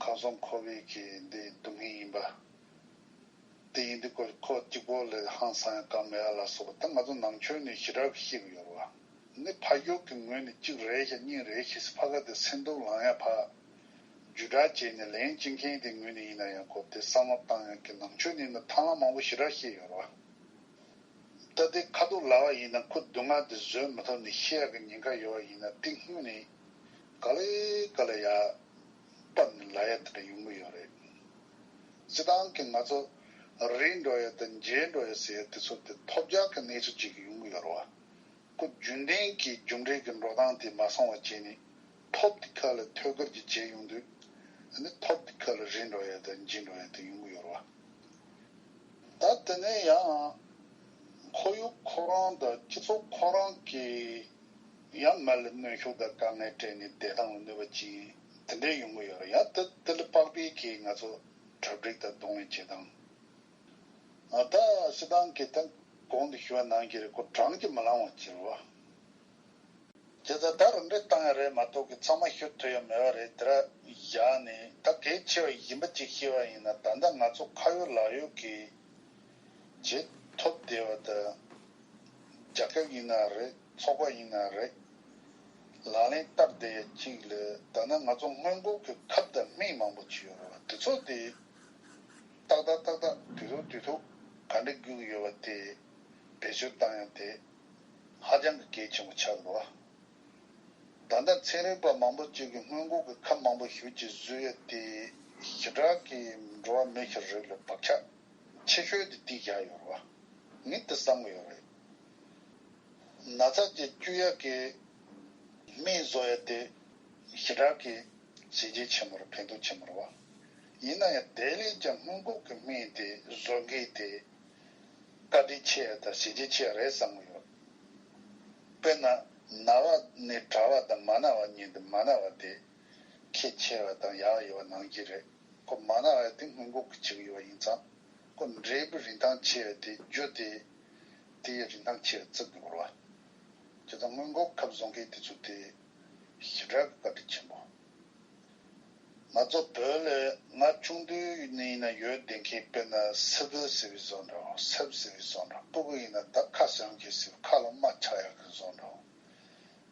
ཁམས་གསུམ་འཁོར་བའི་གི་འདི་སྡུག་བསྔལ་ཡིན་པ། དེ་ཡིན་དུས་ཁོ་ཁོ་གཅིག་པོ་ལ་ཧང་སང་ཡ་གང་མེད་ཡ་ལ་སོགས་པ། ད་ང་ཚོ་ནང་ཆོས་ནས་ཞེ་དྲག་གི་བཤད་གི་ཡོད་རེད་བ། ནི་ཕ་ཡུལ་གི་ངོས་ནས་གཅིག་རེད་ཤག་གཉིས་རེད་ཤག་ཕ་ག་དེ་སེམས་སྡུག་ལངས་ཡ་ཕ། བརྒྱུད་བསྒྲགས་བྱས་ནས་ལན་བྱེད་མཁན་དེ་ངོས་ནས་ཡིན་ན་ཡང་ཁོ་དེ་བསམ་བློ་བཏང་ཡག་གི་ནང་ཆོས་ནས་ནི་ཐབས་ལམ་མང་པོ་ཞེ་དྲག་ཤེས་ཡོད་རེད་བ། ད་དེ་ཁ་ཐུག་ལབ་པ་ཡིན་ན་ཁོ་སྡུག་བསྔལ་དེ་བཟོད་མི་ཐུབ་ནས་ཤི་ཡག་གི་ཉེན་ཁ་ཡོད་པ་ཡིན་ན་དེ་སྔོན་ནས་ག་ལེ་ག་ལེ་ཡ་སྤར་ནས་ལབ་ཡག་དེ་འདྲ་ཡོང་གི་ཡོད་རེད། སྤྱིར་བཏང་གི་ང་ཚོ་རིལ་འགྲོ་ཡག་དང་འགྱེལ་འགྲོ་ཡག་ཟེར་ཡག་དེ་ཚོ་དེ་ཐོལ་རྒྱག་གི་གནས་ཚུལ་ཅིག་ཡོང་གི་ཡོད་རེད་བ། ཁོ་རྒྱུན་ལྡན་གྱི་རྒྱུ་འབྲས་ཀྱི་འགྲོ་སྟངས་དེ་མ་སོང་བ་བྱས་ནས་ཐོལ་གྱིས་ཁ་ལ་ཐོད་རྒལ་གྱི་བྱས་ཡོང་དུས་ཨ་ནི་ཐོལ་གྱིས་ཁ་ལ་རིལ་འགྲོ་ཡག་དང་འགྱེལ་འགྲོ་ཡག་དེ་ཡོང་གི་ཡོད་རེད་བ། ད་དེ་ནས་ཡང་ཁོར་ཡུག་ཁོ་རང་དང་སྤྱི་ཚོགས་ཁོ་རང་གི་ཡང་མི་ལ་གནོན་ཤུགས་དང་དཀའ་ངལ་སྤྲད་ནས་བསྡད་སྟངས་ལ་གནོད་པ་ཅིག་དེ་འདྲས་ཡོང་གི་ཡོད་རེད། ཡང་དེ་དེ་ལ་དཔག་པའི་གི་ང་ཚོ་གྲ་སྒྲིག་དང་གདོང་ལེན་བྱེད་སྟངས། ཨ་ད་སྤྱིར་བཏང་གི་ད་གོང་དུ་ཞུ་བ་ནང་བཞིན་རེད། ཁོ་གྲངས་ཀྱིས་མི་ལང་བ་ཅིག་རེད་བ། དེ་ད་ད་རིམ་འགྲེལ་བཏང་ཡ་རེད་མ་གཏོགས་ཀྱི་ཚང་མ་ཞུ་ཐུབ་ཡ་མེད་པ་རེད། དེ་ར་བཞག་ནས་ད་གལ་ཆེ་བ་ཡིན་པ་ཅིག་ཤེས་པ་ཡིན་ན། ད་ལྟ་ང་ཚོ་ཁ་ཡོད་ལག་ཡོད་ཀྱི་བྱེད་ཐུབ་བསྡད་པ་ད་རྒྱལ་ཁབ་ཡིན་ན་རེད། ཚོགས་པ་ཡིན་ན་རེད། ལག་ལེན་བསྟར་བསྡད་ཡ་གཅིག་ལ་ད་ནི་ང་ཚོ་སྔོན་འགོག་གི་ཁབ་དང་སྨན་མང་པོ་ཅིག་ཡོད་རེད་བ། དེ་ཚོ་དེ་ཏག་ཏག་ཏག་ཏག་དུས་ཐུང་དུས་ཐུང་ག་འདྲ་དགོས་ཀྱི་ཡོད་པ་དེ་བེད་སྤྱོད་བཏང་ཡ་དེ་ཧ་ཅང་གི་གལ་ཆེན་པོ་ཆགས་འདུག་བ། ད་ལྟ་ཚན་རིག་པ་མང་པོ་ཅིག་གིས་སྔོན་འགོག་གི་ཁབ་མང་པོ་ཞེ་ཅིག་བཟོས་ཡོད་དེ་ཞེ་དྲག་གི་འགྲོ་བ་མི་ཞིག་རིགས་ལ་བག་ཆགས་ཆེ་ཤོས་དེ་དེ་བཞག་ཡོད་རེད་བ། ངས་དེ་བསམ་གྱི་ཡོད་རེད། ན་ཚ་ཅིག་བཅོས་ཡག་གི་སྨན་བཟོ་ཡ་དེ་ཞེ་དྲག་གི་བྱས་རྗེས་ཆེན་པོ་རེད། ཕན་ཐོགས་ཆེན་པོ་རེད་བ། ཡིན་ན་ཡང་དེ་ལས་ཀྱང་སྔོན་འགོག་གི་སྨན་དེ་བཟོ་མཁན་དེ་བཀའ་དྲིན་ཆེ་ཡ་དང་བྱས་རྗེས་ཆེ་ཡ་རེད་བསམ་གྱི་ཡོད། དཔེར་ན་ན་བ་ནས་དྲག་པ་དང་མ་ན་བ་གཉིས་འདུག་མ་ན་བ་དེ་ཁྱད་ཆེ་བ་དང་ཡག་ཡོད་པ་ནང་བཞིན་རེད། ཁོ་མ་ན་བ་དེ་སྔོན་འགོག་གི་བྱེད་ཀྱི་ཡོད་པ་ཡིན་ཙང་ཁོ་འབྲས་བུ་རིན་ཐང་ཆེ་བ་དེ་རྒྱུ་དེ་དེ་ཡི་རིན་ཐང་ཆེ་བ་བརྩི་དགོས་རེད་བ། བྱས་ཙང་སྔོན་འགོག་ཁབ་བཟོ་མཁན་དེ་ཚོ་དེ་ཞེ་དྲག་གི་བཀའ་དྲིན་ཆེན་པོ། ང་ཚོ་བོད་ལ་ང་ཆུང་དུས་ནས་ཡིན་ན་ཡོད་བསྡད་མཁན་དཔེར་ན་སི་ཏུ་ཟེར་བའི་བཟོ་འདྲ་བོ། སེབ་ཟེར་བའི་བཟོ་འདྲ། སྤུ་གུ་ཡིན་ན་ད་ཁ་བྱང་ཁྱི་ཟེར་བའི་ཁ་ལ་རྨ་ཆགས་ཡག་གི་བཟོ་འདྲ་བོ།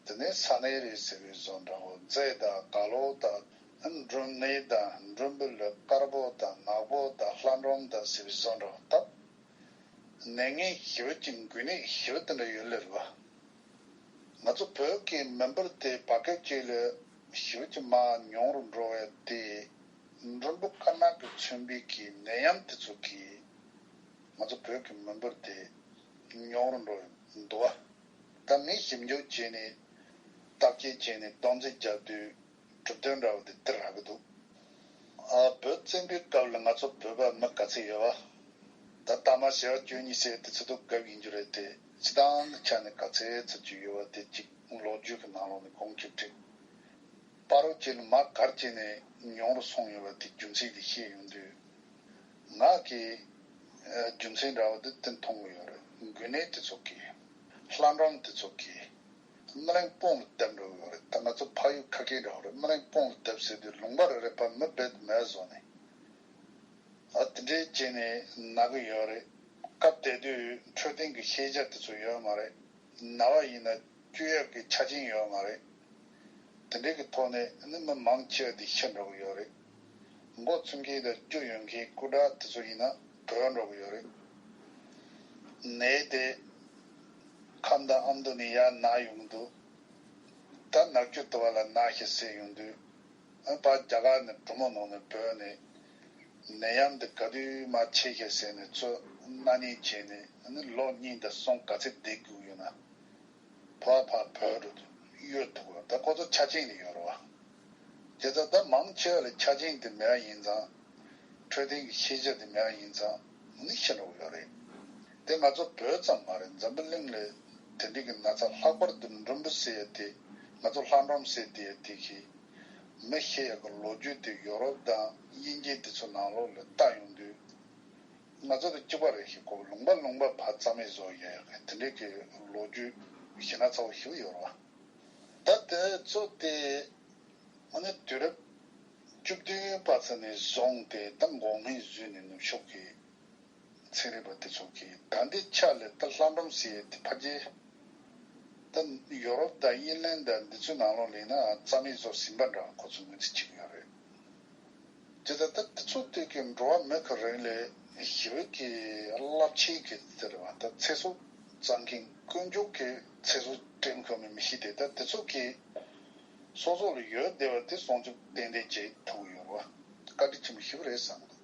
དེ་ནས་ས་ནེ་རི་ཟེར་བའི་བཟོ་འདྲ་བོ། རྫས་དང་ག་ལོ་དང་འབྲུམ་ནད་དང་འབྲུམ་བུ་ལ་དཀར་པོ་དང་ནག་པོ་དང་ལྷ་འབྲོམ་དང་ཟེར་བའི་བཟོ་འདྲ་བོ་སྟབས། ནད་ངན་ཞེ་པོ་ཅིག་འགོས་ནད་ཞེ་པོ་དེ་འདྲ་ཡོད་ལེ་རེད་བ། ང་ཚོ་བོད་ཀྱི་མི་འབོར་དེ་བར་སྐབས་ཅིག་ལ་ཞེ་པོ་ཅིག་མར་ཉུང་རུ་འགྲོ་བས་དེ། འབྲུམ་བུ་དཀར་ནག་གིས་མཚོན་པའི་གི་ནད་ཡམས་དེ་ཚོ་གིས་ང་ཚོ་བོད་ཀྱི་མི་འབོར་དེ་ཉུང་རུ་འགྲོ་བའི་འདུག་བ། ད་ངས་ཞིབ་འཇུག་བྱས་ནས་བརྟག་དཔྱད་བྱས་ནས་སྟངས་འཛིན་རྒྱག་དུས། གྲུབ་དོན་འདྲ་བོ་དེ་འདིར་རག་གི་འདུག་ཨ། བོད་བཙན་པོའི་སྐབས་ལ་ང་ཚོ་བོད་པ་མི་ག་ཚད་ཡོད་བ། ད་ལྟ་མ་ཟེར་བ་བཅུ་གཉིས་ཟེར་དེ་ཚོ་སྟོང་གབ་ཡིན་རྒྱུ་རེད་དེ། སྤྱིར་བཏང་གི་ཆ་ནས་ག་ཚད་ཚོད་ཅིག་ཡོད་བ་དེ་གཅིག་ལོ་རྒྱུས་ཀྱི་ནང་ལོགས་ནས་གོང་ཆེ་བསྒྲིགས། བར་དུ་ཅིག་ལ་མར་ག་རེ་བྱས་ནས་ཉུང་རུ་སོང་ཡོད་བ་དེ་རྒྱུ་མཚན་དེ་ཤེས་ཡོང་དུས། ང་གི་ཨ། རྒྱུ་མཚན་འདྲ་བོ་དེ་དེ་མཐོང་གི་ཡོད་རེད། འགོས་ནད་དེ་ཚོ་གིས། ལྷ་འབྲོམ་དེ་ཚོ་གིས། རྨི་ལམ་དཔུང་ལ་བརྡབ་འགྲོ་གི་ཡོད་རེད། ད་ང་ཚོ་ཕ་ཡུལ་ཁ་སྐད་འདྲ་བོ་རེད། རྨི་ལམ་དཔུང་ལ་བརྡབ་ཟེར་དུས་ལུང་པ་རེ་རེ་ཕར་མི་རྦད་དེ་མེད་བཟོ་ནས། ཨ། དེ་འདྲའི་བྱས་ནས་ན་གི་ཡོད་རེད། སྐབས་དེ་དུས་འཕྲོད་བསྟེན་གྱི་ཤེས་བྱ་དེ་ཚོ་ཡོད་མ་རེད། ན་བ་ཡིན་ན་བཅོས་ཡག་གི་ཆ་རྐྱེན་ཡོད་མ་རེད། དེ་འདྲའི་གི་ཐོག་ནས་ནི་མི་མང་ཆེ་བ་དེ་ཤི་འགྲོ་གི་ཡོད་རེད། མགོ་ཚོས་མཁན་དང་སྐྱུག་ཡོད་མཁན་སྐུ་དྲག་དེ་ཚོ་ཡིན་ན་བྲོས་འགྲོ་གི་ཡོད་རེད། ནད་དེ་ཁམས་དང་ཨ་མདོ་ནས་ཡར་ན་ཡོང་དུས། ད་ནག་ཆུ་དུ་བ་ལ་ན་ཞེས་ཟེར་ཡོང་དུས། ཨ། ཕར་རྒྱ་གར་ནས་གྲོ་མོ་ནང་ནས་བོས་ནས། ནད་ཡམས་འདི་ག་དུས་མར་མཆེད་ཤག་ཟེར་ནས་ཚུར་མནའ་མཉེན་བྱས་ནས། ཨ་ནི་ལོ་གཉིས་དང་གསུམ་ག་ཚད་བསྡད་དགོས་ཡོད་ན། ཕར་ཕར་བོད་དུ་གཡོལ་ཐུབ་པ། ད་ཁོ་ཚོ་ཆ་རྐྱེན་དེ་ཡོད་རེད་བ། དེ་ལྟར་ད་མང་ཆེ་བ་ལ་ཆ་རྐྱེན་དེ་མེད་པ་ཡིན་ཙང་། འཕྲོད་བསྟེན་གྱི་ཤེས་བྱ་དེ་མེད་པ་ཡིན་ཙང་ནི་ཤི་འགྲོ་གི་ཡོད་རེད། དེ་ང་ཚོ་བོད་ཙམ་མ་རེད། འཛམ་བུ་གླིང་ལ་དེ་འདྲའི་གི་ན་ཚ། ལྷག་པར་དུ་འབྲུམ་བུ་ཟེར་ཡ་དེ། ང་ཚོ་ལྷ་འབྲོམ་ཟེར་བསྡད་ཡ་དེ་གིས་མི་ཤི་ཡག་གི་ལོ་རྒྱུས་དེ་ཡོ་རོབ་དང་དབྱིན་ཇི་དེ་ཚོ་ནང་ལོགས་ལ་བལྟ་ཡོང་དུས། ང་ཚོ་དང་གཅིག་པ་རེད་ཤག་ཁོ་ལུང་པ་ལུང་པ་ཕར་རྩ་མེད་བཟོ་ཡ་ཡག་གི་དེ་འདྲའི་གི་ལོ་རྒྱུས་ཞེ་ན་ཚ་བོ་ཞིག་ཡོད་རེད་བ། ད་དེ་ཚོ་དེ་ཨ་ནི་དུས་རབས་བཅུ་བདུན་པ་ཙམ་ནས་བཟུང་སྟེ། ད་འགོག་སྨན་བཟོས་ནས་ནུབ་ཕྱོགས་ཀྱི་ཚན་རིག་པ་དེ་ཚོ་གིས་ད་ལྟའི་ཆ་ལ་ད་ལྷ་འབྲོམ་ཟེར་ཡ་དེ་ཕལ་ཆེར་ད་ཡོ་རོབ་དང་དབྱིན་ལན་དང་འདི་ཚོའི་ནང་ལོགས་ལ་ཡིན་ན་རྩ་མེད་བཟོ་ཟིན་པ་འདྲ་ཁོ་ཚོས་ངོས་འཛིན་བྱེད་ཀྱི་ཡོད་རེད། དེ་ལྟར་ད་དེ་ཚོ་དེ་གི་འགྲོ་བ་མི་གི་རིང་ལས་ཞི་བའི་གི་རླབས་ཆེན་གི་དེ་རེད་བ། ད་ཚེ་སྲོག་བཙལ་མཁན་དཀོན་མཆོག་གི་ཚེ་སྲོག་སྤྲད་མཁན་མི་མི་ཤི་དེ། ད་དེ་ཚོ་གི་སོ་སོ་ལ་ཡོད་བསྡད་པ་དེ་སྲུང་སྐྱོབ་ཏན་ཏན་བྱེད་ཐུབ་ཀྱི་ཡོད་རེད་བ། བཀའ་དྲིན་ཆེན་པོ་ཞེ་པོ་རེད་བསམ་གི་འདུག་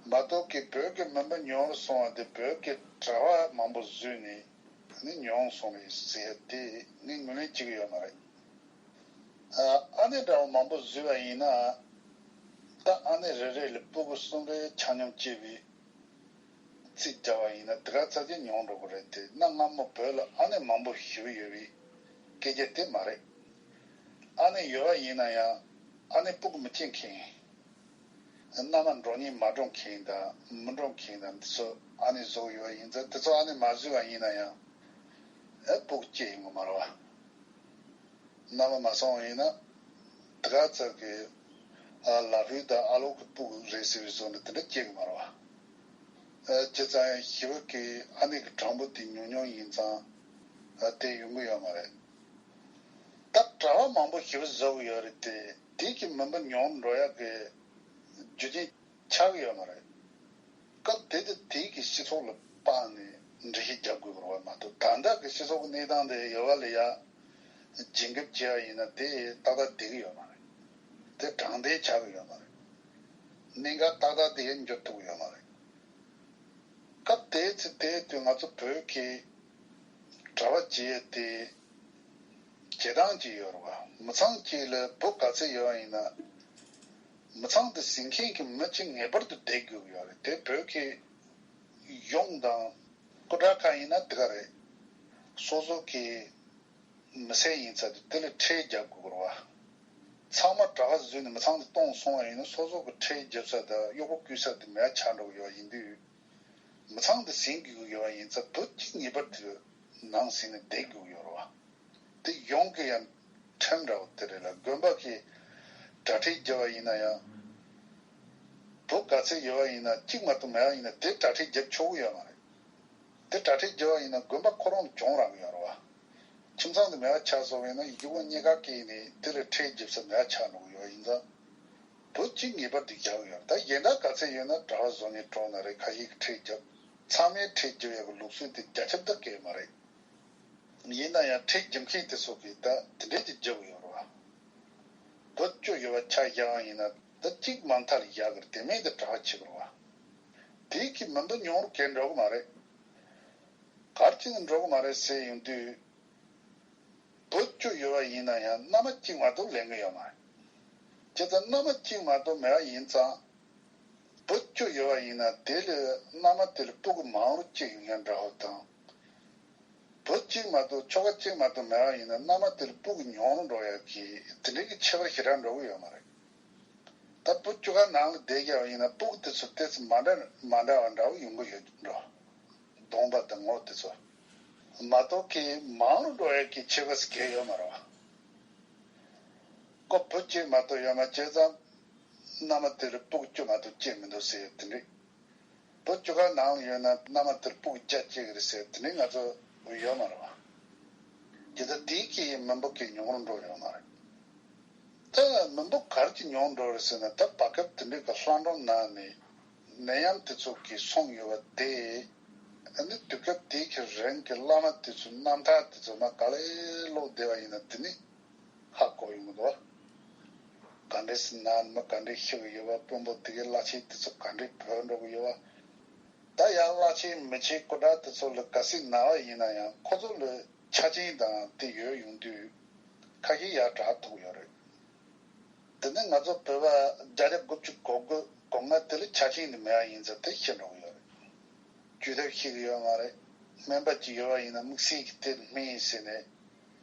མ་གཏོགས་ཀྱི་བོད་ཀྱི་མུན་པ་ཉུང་རུ་སོང་བ་དེ་བོད་ཀྱི་གྲྭ་པ་མང་པོ་བཟོས་ནས་ནི་ཉུང་སོང་བས་ཟེར་ཏེ་ནི་ངོས་ལེན་བྱེད་ཀྱི་ཡོད་མ་རེད། ཨ་ཨ་ནེ་འདྲ་བོ་མང་པོ་བཟོས་པ་ཡིན་ན། ད་ཨ་ནེ་རེ་རེ་ལ་སྤུ་གུ་གསུམ་རེ་ཆ་སྙོམས་བྱས་པའི་རྩིས་བྱ་བ་ཡིན་ན་དེ་ག་ཚ་ཅན་ཉུང་འགྲོ་གི་རེད་དེ། གནའ་སྔ་མོ་བོད་ལ་ཨ་ནེ་མང་པོ་ཞེ་པོ་ཡོད་པའི་སྐད་ཆ་དེ་མ་རེད། ཨ་ནེ་ཡོད་པ་ཡིན་ན་ཡང་ཨ་ནེ་སྤུ་གུ་མི་སྐྱེ་མཁན། མནའ་མ་འགྲོ་ཉེན་མ་འགྲོ་མཁན་དང་མི་འགྲོ་མཁན་དང་འདི་ཚོ་ཨ་ནེ་བཟོ་ཡོད་པ་ཡིན་ཙང་། དེ་ཚོ་ཨ་ནེ་མ་བཟོས་པ་ཡིན་ན་ཡང་ཨེ་སྤུ་གུ་སྐྱེ་ཡོང་གི་མ་རེད་བ། མནའ་མ་མ་སོང་བ་ཡིན་ན་དེ་ག་ཚོད་ཀྱི་ཨ་ལ་ཕུག་དང་ཨ་ལོག་གི་སྤུ་གུ་རེད་ཟེར་བའི་བཟོ་འདྲ་དེ་འདྲ་སྐྱེ་གི་མ་རེད་བ། ཨ་བྱས་ཙང་ཡང་ཞི་བ་གི་ཨ་ནེ་གི་གྲངས་འབོར་དེ་ཉུང་ཉུང་ཡིན་ཙང་ཨ་དེ་ཡོང་གི་ཡོད་མ་རེད། ད་གྲྭ་པ་མང་པོ་ཞི་བ་བཟོ་གི་ཡོད་རེད་དེ། དེ་གི་མུན་པ་ཉུང་འགྲོ་ཡག་གི་རྒྱུ་རྐྱེན་ཆགས་ཀྱི་ཡོད་མ་རེད། སྐབས་དེ་དུས་དེའི་གི་སྤྱི་ཚོགས་ལ་དཔག་ནས་འགྲེལ་བཤད་རྒྱབ་དགོས་པ་མ་གཏོགས། ད་ལྟ་གི་སྤྱི་ཚོགས་ཀྱི་གནས་སྟངས་དེ་ཡོད་པ་ལ་ཡ་བརྗེ་འགེབས་བྱས་པ་ཡིན་ན་དེ་ཏག་ཏག་བསྡད་ཀྱི་ཡོད་མ་རེད། དེ་དྲང་བདེན་ཆགས་ཀྱི་ཡོད་མ་རེད། གནད་འགག་ཏག་ཏག་དེ་འགྱུར་ཐུབ་ཀྱི་ཡོད་མ་རེད། སྐབས་དེའི་ཚེ་དེའི་དུས་ང་ཚོ་བོད་ཀྱི་གྲྭ་པ་བྱས་ཏེ། བྱེད་སྟངས་ཅིག་ཡོད་རེད་བ། མི་ཚང་གཅིག་ལ་བུ་ག་ཚད་ཡོད་པ་ཡིན་ན། མི་ཚང་དེ་ཟིན་མཁན་གྱི་མི་གཅིག་ངེས་པར་དུ་བསྡད་དགོས་ཀྱི་ཡོད་རེད། དེ་བོད་ཀྱི་གཞུང་དང་སྐུ་དྲག་ཁག་ཡིན་ན་དེ་ག་རེད། སོ་སོ་གི་མི་སེར་ཡིན་ཚད་དུ་དེ་ལ་ཁྲལ་རྒྱག་དགོས་རེད་བ། ཚང་མ་གྲྭ་པ་བཟོས་ནས་མི་ཚང་དེ་གཏོང་སོང་བ་ཡིན་ན་སོ་སོ་གི་ཁྲལ་རྒྱབ་ས་དང་གཡོག་པོ་བསྐོས་ས་དེ་མེད་པ་ཆགས་འགྲོ་གི་ཡོད་ཡིན་དུས། མི་ཚང་དེ་ཟིན་དགོས་ཀྱི་ཡོད་པ་ཡིན་ཙང་བུ་གཅིག་ངེས་པར་དུ་ནང་ཟིན་ནས་བསྡད་དགོས་ཀྱི་ཡོད་རེད་བ། དེ་གཞུང་གི་ཡང་ཁྲིམས་འདྲ་བོ་དེ་རེད་ལ། དགོན་པ་གི་གྲྭ་ཁྲལ་རྒྱབ་པ་ཡིན་ན་ཡང་། བུ་ག་ཚད་ཡོད་པ་ཡིན་ན་གཅིག་མ་གཏོགས་མེད་པ་ཡིན་ན་དེ་གྲྭ་ཁྲལ་རྒྱབ་ཆོག་གི་ཡོད་མ་རེད། དེ་གྲྭ་ཁྲལ་རྒྱབ་པ་ཡིན་ན་དགོན་པ་ཁོ་རང་གྱོང་རག་གི་ཡོད་རེད་བ། ཁྱིམ་ཚང་དེ་མེད་པ་ཆགས་སོང་བ་ཡིན་ན་ཡུལ་སྒོ་རྙེད་དཀའ་སྐྱེས་ནས་དེ་ལ་ཁྲལ་རྒྱབ་ས་མེད་པ་ཆགས་འགྲོ་གི་ཡོད་པ་ཡིན་ཙང་། བུ་གཅིག་ངེས་པར་དུ་རྒྱག་གི་ཡོད་རེད། ད་གཞན་དག་ག་ཚད་ཡོད་ན་གྲྭ་པ་བཟོ་ནས་གྲོངས་ན་རེད། ཁ་ཤས་ཀྱིས་ཁྲལ་རྒྱབ། ཚང་མས་ཁྲལ་རྒྱབ་ཡག་གི་ལུགས་སྲོལ་དེ་རྒྱ་ཁྱབ་ཏུ་སྐྱེས་མ་རེད། ཡིན་ན་ཡང་ཁྲལ་རྒྱབ་མཁན་དེ་ཚོ་གིས་ད་དེ་འདྲས་ཀྱི་རྒྱབ་ཡོད་རེད་བ། བུ་བཅུ་ཡོད་པ་ཆ་བཞག་པ་ཡིན་ན་ད་གཅིག་མ་མཐའ་ལ་བཞག་གི་རེད། དེ་མིན་དུ་གྲྭ་པ་བྱེད་དགོས་རེད་བ། དེའི་གི་མི་འདུག་མྱོང་རུ་གས་འགྲོ་གི་མ་རེད། གར་གཅིག་འགྲོ་གི་མ་རེད་ཟེར་ཡོང་དུས། བུ་བཅུ་ཡོད་པ་ཡིན་ན་ཡང་མནའ་མ་གཅིག་མ་གཏོགས་ལེན་གི་ཡོད་མ་རེད། བྱས་ཙང་མནའ་མ་གཅིག་མ་གཏོགས་མེད་པ་ཡིན་ཙང་། བུ་བཅུ་ཡོད་པ་ཡིན་ན་དེ་ལས་མནའ་མ་དེ་ལ་སྤུ་གུ་མང་རུ་སྐྱེ་ཡོང་ཡ་འདྲ་བོ་དང་། བུ་གཅིག་མ་གཏོགས་ཁྱོ་ག་གཅིག་མ་གཏོགས་མེད་པ་ཡིན་ན་མནའ་མ་དེ་ལ་སྤུ་གུ་ཉུང་རུ་འགྲོ་ཡ་གི་དེ་འདྲའི་གི་ཁྱད་པར་ཞེ་དྲག་འགྲོ་གི་ཡོད་མ་རེད། ད་བུ་བཅུ་ག་ནང་ལ་བསྡད་རྒྱུ་ཡིན་ན་སྤུ་གུ་དེ་ཚོ་ཏོག་ཙམ་མ་འདྲ་མ་འདྲ་བ་འདྲ་བོ་ཡོང་གི་ཡོད་འགྲོ། གདོང་པ་དང་ངོ་དེ་ཚོ། མ་གཏོགས་ཀྱི་མང་རུ་འགྲོ་ཡ་གི་ཁྱད་པར་ཞིག་གས་ཡོད་མ་རེད་བ། ཁོ་བུ་གཅིག་མ་གཏོགས་ཡོད་མ་བྱས་ཙང་། མནའ་མ་དེ་ལ་སྤུ་གུ་བཅུ་མ་གཏོགས་སྐྱེ་མི་འདུག་ཟེར་དེ་འདྲས། བུ་བཅུ་ག་ནང་ལ་ཡོད་ན་མནའ་མ་དེར་སྤུ་གུ་བརྒྱ་སྐྱེ་གི་རེད་ཟེར་དེ་འདྲས་ང་ཚོ་ཡོད་མ་རེད་བ། དེ་ལྟར་དེའི་གི་མི་འབོར་གི་ཉུང་རུ་འགྲོ་ཡོད་མ་རེད། ད་མི་འབོར་ག་རེ་གྱིས་ཉུང་འགྲོ་རེད་ཟེར་ན། ད་བར་སྐབས་དེ་འདྲའི་གི་ལྷ་འབྲོམ་ནང་ནས་ནད་ཡམས་དེ་ཚོ་གིས་སོང་ཡོད་པ་དེ། ཨ་ནི་དུས་སྐབས་དེའི་གི་རིང་གི་བླ་མ་དེ་ཚོའི་རྣམ་ཐར་དེ་ཚོ་མར་ག་ལེར་ཀློག་བསྡད་པ་ཡིན་ན་དེ་ནི་ཧ་གོ་ཡོང་གི་འདུག་ག་འདྲས་སེ་ན་ནི་མ་ག་འདྲས་ཤི་གི་ཡོད་པ། དཔོན་པོ་དེ་གའི་བླ་ཆེན་དེ་ཚོ་ག་འདྲས་བུད་འགྲོ་གི་ཡོད་པ། ད་ཡང་བླ་ཆེན་མི་ཆེན་སྐུ་དྲག་དེ་ཚོ་ལ་གལ་སྲིད་ན་བ་ཡིན་ན་ཡང་ཁོ་ཚོ་ལ་ཆ་རྐྱེན་དང་དེ་ཡོད་ཡོང་དུས་ཁ་ཤས་ཡར་དྲག་ཐུབ་ཡོད་རེད། དེ་ནི་ང་ཚོ་བོད་པ་བརྒྱ་ཆ་དགུ་བཅུ་གོ་དགུ་གོ་ལྔ་དེ་ལ་ཆ་རྐྱེན་དེ་མེད་པ་ཡིན་ཙང་དེ་ཤི་འགྲོ་གི་ཡོད་རེད། བཅོས་ཐབས་ཤེས་ཀྱི་ཡོད་མ་རེད། སྨན་པ་གཅིག་ཡོད་པ་ཡིན་ན་དམིགས་བསལ་གྱི་དེ་སྨན་ཟེར་ནས་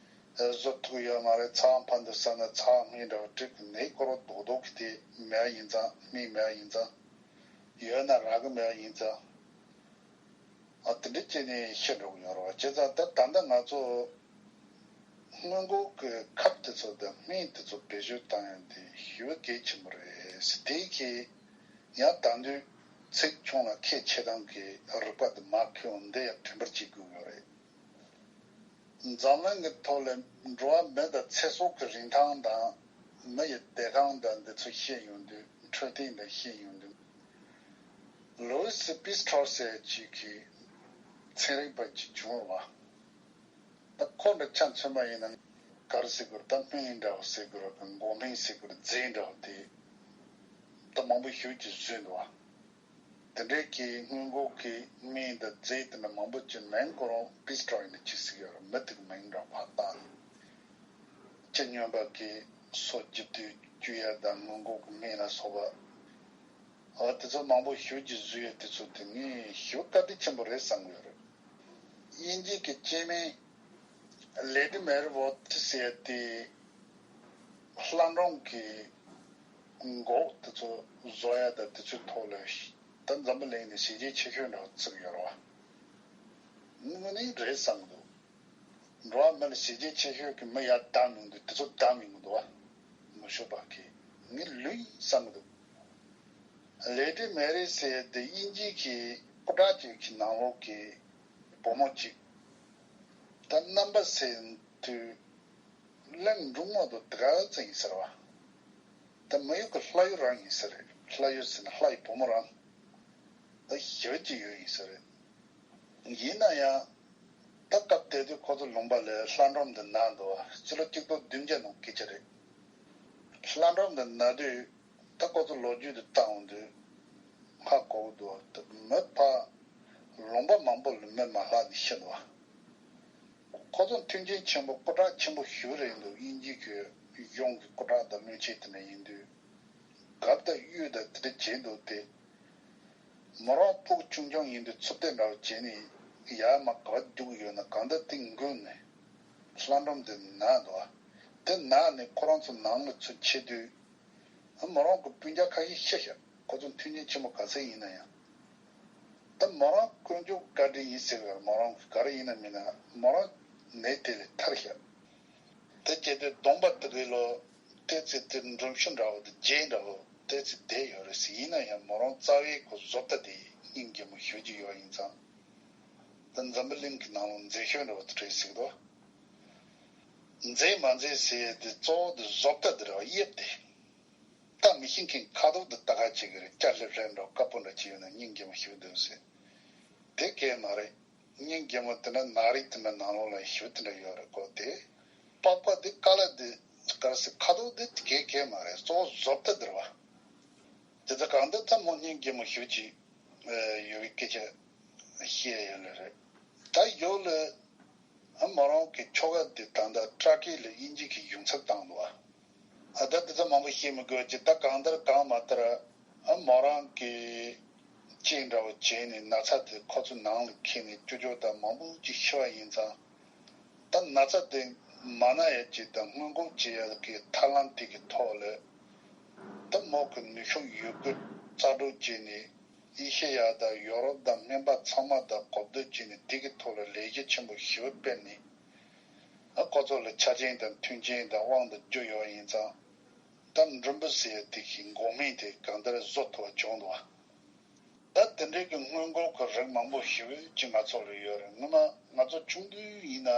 བཟོ་ཐུབ་ཀྱི་ཡོད་མ་རེད། ཚ་བ་འཕར་འདུག་བསམ་ན་ཚ་བ་སྨན་འདྲ་བོ་སྤྲད་གི། ནད་སྐོར་བ་རྡོག་རྡོག་གི་དེ་མེད་པ་ཡིན་ཙང་། སྨན་མེད་པ་ཡིན་ཙང་། ཡོད་ན་རག་གི་མེད་པ་ཡིན་ཙང་། ཨ་དེ་འདྲ་བྱས་ནས་ཤི་འགྲོ་གི་ཡོད་རེད་བ། བྱས་ཙང་ད་ད་ལྟ་ང་ཚོ་སྔོན་འགོག་གི་ཁབ་དེ་ཚོ་དང་སྨན་དེ་ཚོ་བེད་སྤྱོད་བཏང་ཡ་དེ་ཞེ་པོ་གལ་ཆེན་པོ་རེད་ཟེར། དེ་གི་ཡང་ད་དུང་ཚེགས་ཆུང་ལ་ཁས་འཆེ་སྟངས་ཀྱི་རིག་པ་དེ་མར་ཁེལ་འོང་། འདི་ཡང་དྲན་པར་བྱེད་དགོས་ཡོད་རེད། འཛམ་གླིང་གི་ཐོག་ལ་འགྲོ་བ་མི་དང་ཚེ་སྲོག་གི་རིན་ཐང་དང་ མི་ཡི་བདེ་ཐང་དང་འདི་ཚོ་བཤད་ཡོང་དུས། འཕྲོད་བསྟེན་དང་བཤད་ཡོང་དུས། ལོ་ཡིས་པི་སི་ཊོལ་ཟེར་ཅིག་གི་ཚན་རིག་པ་ཅིག་བྱུང་བ། ད་ཁོ་འདྲ་ཆ་མཚོན་པ་ཡིན་ན། ག་རེ་ཟེར་དགོས་རེད། ད་སྨན་འདྲ་བོ་ཟེར་དགོས་རེད། འགོག་སྨན་ཟེར་དགོས་རེད། རྫས་འདྲ་བོ་དེ་ད་མང་པོ་ཞེ་ཅིག་བཟོས་འདུག་བ། དེ་འདྲའི་གི་སྔོན་འགོག་གི་སྨན་དང་རྫས་དེ་འདྲ་མང་པོ་ཅིག་མིང་ཁོ་རང་པི་སི་ཊོལ་ཡིན་ན་ཅི་ཟེར་གྱི་ཡོད་རེད། མི་དེ་གི་མིང་འདྲ་བོ་ཕར་བཏགས་ནས། ལྕི་སྨྱོན་པ་གི་སོ་བརྗེ་དུས་བཅུག་ཡ་དང་སྔོན་འགོག་གི་སྨན་ལ་སོགས་པ། འོ་དེ་ཚོ་མང་པོ་ཞེ་ཅིག་བཟོས་ཡོད། དེ་ཚོ་དེ་ངས་ཞེ་པོ་བཀའ་དྲིན་ཆེན་པོ་རེད་བསམ་གྱི་ཡོད་རེད། དབྱིན་ཇི་གི་སྐྱེས་དམན་ལེ་ཏི་མེར་བོ་ཏི་ཟེར་ཡ་དེ་ལྷ་འབྲོང་གི་མགོ་དེ་ཚོ་བཟོ་ཡ་དང་དེ་ཚོའི་ཐོག་ལ་ད་འཛམ་བུ་གླིང་ནས་གཞི་རྒྱ་ཆེ་ཤོས་འདྲ་བོ་བརྩི་གི་ཡོད་རེད་བ། དངོས་གནས་རེད་བསམ་གྱི་འདུག་འགྲོ་བ་མི་ལ་གཞི་རྒྱ་ཆེ་ཤོས་ཀྱི་མི་ཡར་བདམས་ཡོང་དུས་དེ་ཚོ་བདམས་ཡོང་གི་འདུག་བ། ནུབ་ཕྱོགས་པ་གིས། ངས་ལོས་ཡིན་བསམ་གྱི་འདུག་ལེ་ཏི་མེ་རི་ཟེར་དེ་དབྱིན་ཇི་གི་སྐུ་དྲག་ཅིག་གི་ནང་ལོགས་ཀྱི་བུ་མོ་ཅིག་ད་རྣམ་པ་ཟེར་དུས་གླིང་འབྲུག་མོ་དང་དེ་ག་ཚོད་ཡིན་ཟེར་བ། ད་མི་ཡུལ་གྱི་ལྷ་ཡུལ་རང་ཡིན་ས་རེད། ལྷ་ཡུལ་ཟེར་ན་ལྷ་ཡི་བུ་མོ་རང་། ད་ཞེ་པོ་ཅིག་ཡོད་ཡིན་ས་རེད། ཡིན་ན་ཡང་། ད་སྐབས་དེ་དུས་ཁོ་ཚོ་ལུང་པ་ལ་ལྷ་འབྲོང་འདི་ན་འདུག་བ། སྤྱི་ལོ་གཅིག་སྟོང་བདུན་བརྒྱ་ནང་སྐད་ཆ་རེད། ལྷ་འབྲོང་འདི་ན་དུས་ད་ཁོ་ཚོ་ལོ་རྒྱུས་འདི་བཏང་འོང་དུས་ཧ་གོ་གི་འདུག་བ། ད་མི་ཕར་ལུང་པ་མང་པོ་ལ་མི་མ་ལྷག་ནས་ཤི་འདུག་བ། ཁོ་ཚོ་མཐུན་རྐྱེན་ཆེན་པོ་སྐུ་དྲག་ཆེན་པོ་ཞེ་པོ་རེད་འདུག་དབྱིན་ཇི་གི་གཞུང་གི་སྐུ་དྲག་དང་བློན་ཆེན་དེ་འདྲ་ཡིན་དུས། གབ་དང་གཡུག་དང་དེ་འདྲ་བྱས་འདུག་སྟེ། མོ་རང་སྤུ་གུ་ཆུང་ཆུང་ཡིན་དུས་ཚུབ་ཏེ་འདྲ་བོ་བྱས་ནས་ཡར་མར་ག་པར་རྒྱུག་གི་ཡོད་ན། གང་ལྟར་དེ་འགུལ་ནས་ལྷ་འབྲོང་དེ་ན་འདུག་དེ་ན་ནས་ཁོ་རང་ཚོ་ནང་ལ་ཚུར་ཕྱིན་དུས། མོ་རང་གི་སྤུན་ཀྱག་ཁ་ཤས་ཤི་ཤག་ཁོ་ཚོ་མཐུན་རྐྱེན་ཆེན་པོ་ག་ཚད་ཡིན་ན་ཡང་། ད་མོ་རང་དཀོན་མཆོག་བཀའ་དྲིན་ཡིན་ཟེར་བར། མོ་རང་གི་ག་རེ་ཡིན་ན་མིན་ན་མོ་རང་ནད་དེ་ལས་ཐར་ཤག་དེ་བྱས་ཏེ་གདོང་པ་དེ་གའི་ལོ་ཏོག་ཙམ་དེ་འབྲུམ་ཤུ་འདྲ་བོ་དང་རྗེས་འདྲ་བོ་ཏོག་ཙམ་བསྡད་ཡོད་རེད་ཟེར། ཡིན་ན་ཡང་མོ་རང་རྩ་བའི་ཁོ་བཟོ་ལྟ་དེ་སྙིང་རྗེ་མོ་ཞེ་ཅིག་ཡོད་ཡིན་ཙང་། ད་འཛམ་བུ་གླིང་གི་ནང་ལ་མཛེས་ཤོས་འདྲ་བོ་དེ་རེད་ཟེར་གི་འདུག་མཛེས་མ་མཛེས་ཟེར་ཡས་དེ་གཙོ་བོ་དེ་བཟོ་ལྟ་དེ་རེད་བ། དབྱིབས་དེ། ད་མི་ཤེས་མཁན་ཁ་དོག་དེ་ལྟ་ག་བྱེད་ཀྱི་རེད། སྐྱ་ལྷེབ་ལྷེབ་འདྲ་བོ་དཀར་པོ་འདྲ་བྱས་ཡོད་ན་སྙིང་རྗེ་མོ་ཞེ་པོ་འདུག་ཟེར། དེ་གས་མ་རེད། སྙིང་རྗེ་མོ་དེ་ན་ནག་རིལ་དེ་འདྲ་ནང་ལོགས་ལ་ཞེ་པོ་དེ་འདྲ་ཡོད་རེད་གོ། དེ་པགས་པ་དེ་ཀ་ལ་དེ་ག་རེ་ཟེར། ཁ་དོག་དེ་དེ་གས་གས་མ་རེད། གཙོ་བོ་བཟོ་ལྟ་དེ་རེད་བ། དེ་ཚོ་གང་འདྲ་ད་མོ་སྙིང་རྗེ་མོ་ཞེ་པོ་ཅིག་ཡོད་པའི་སྐད་ཆ་བཤད་ཡོད་ལེ་རེད། ད་ཡོད་ལེ། ཨ་མོ་རང་གི་ཁྱོ་ག་དེ་ད་ལྟ་ཏྲ་ཀི་ལ་དབྱིན་ཇི་གི་ཡོང་འཚར་བཏང་འདུག་ཨ། ཨ་ད་དེ་ཚོ་མང་པོ་བཤད་མི་དགོས་ཀྱི། ད་གང་ལྟར་གང་མ་ལྟར་ཨ་མོ་རང་གི་ལྕེ་འདྲ་བོ་བྱས་ནས་ན་ཚ་དེ་ཁོ་ཚོ་ནང་ལ་ཁྱེར་ནས་ཅོ་ཅོ་དང་མང་པོ་ཅིག་ཤི་བ་ཡིན་ཙང་། ད་ན་ཚ་དེ་མ་ན་ཡ་ཅིག་དང་སྔོན་འགོག་བྱེད་ཡ་གི་ཐབས་ལམ་དེ་གི་ཐོག་ལ། ད་མོ་གི་ནུས་ཤུགས་ཡོད་རྒུ་རྩལ་སྤྲུགས་བྱས་ནས། ཨེ་ཤེ་ཡ་དང་ཡོ་རོབ་དང་སྨན་པ་ཚང་མ་དང་གོ་བསྡུར་བྱས་ནས་དེ་གི་ཐོག་ལ་ལས་གཞི་ཆེན་པོ་ཞེ་པོ་སྤེལ་ནས། ཨ་ཁོ་ཚོ་ལ་ཆ་རྐྱེན་དང་མཐུན་རྐྱེན་དང་དབང་དུ་བསྒྱུར་ཡོད་ཡིན་ཙང་། ད་འབྲུམ་བུ་ཟེར་ཡ་དེ་གི་འགོག་སྨན་དེ་གང་ལྟར་བཟོ་ཐུབ་པ་བྱུང་འདུག་བ། ད་དེ་འདྲའི་གི་སྔོན་འགོག་གི་རིགས་མང་པོ་ཞེ་པོ་ཅིག་ང་ཚོ་ལ་ཡོད་རེད། སྔོན་མ་ང་ཚོ་ཆུང་དུས་ཡིན་ན།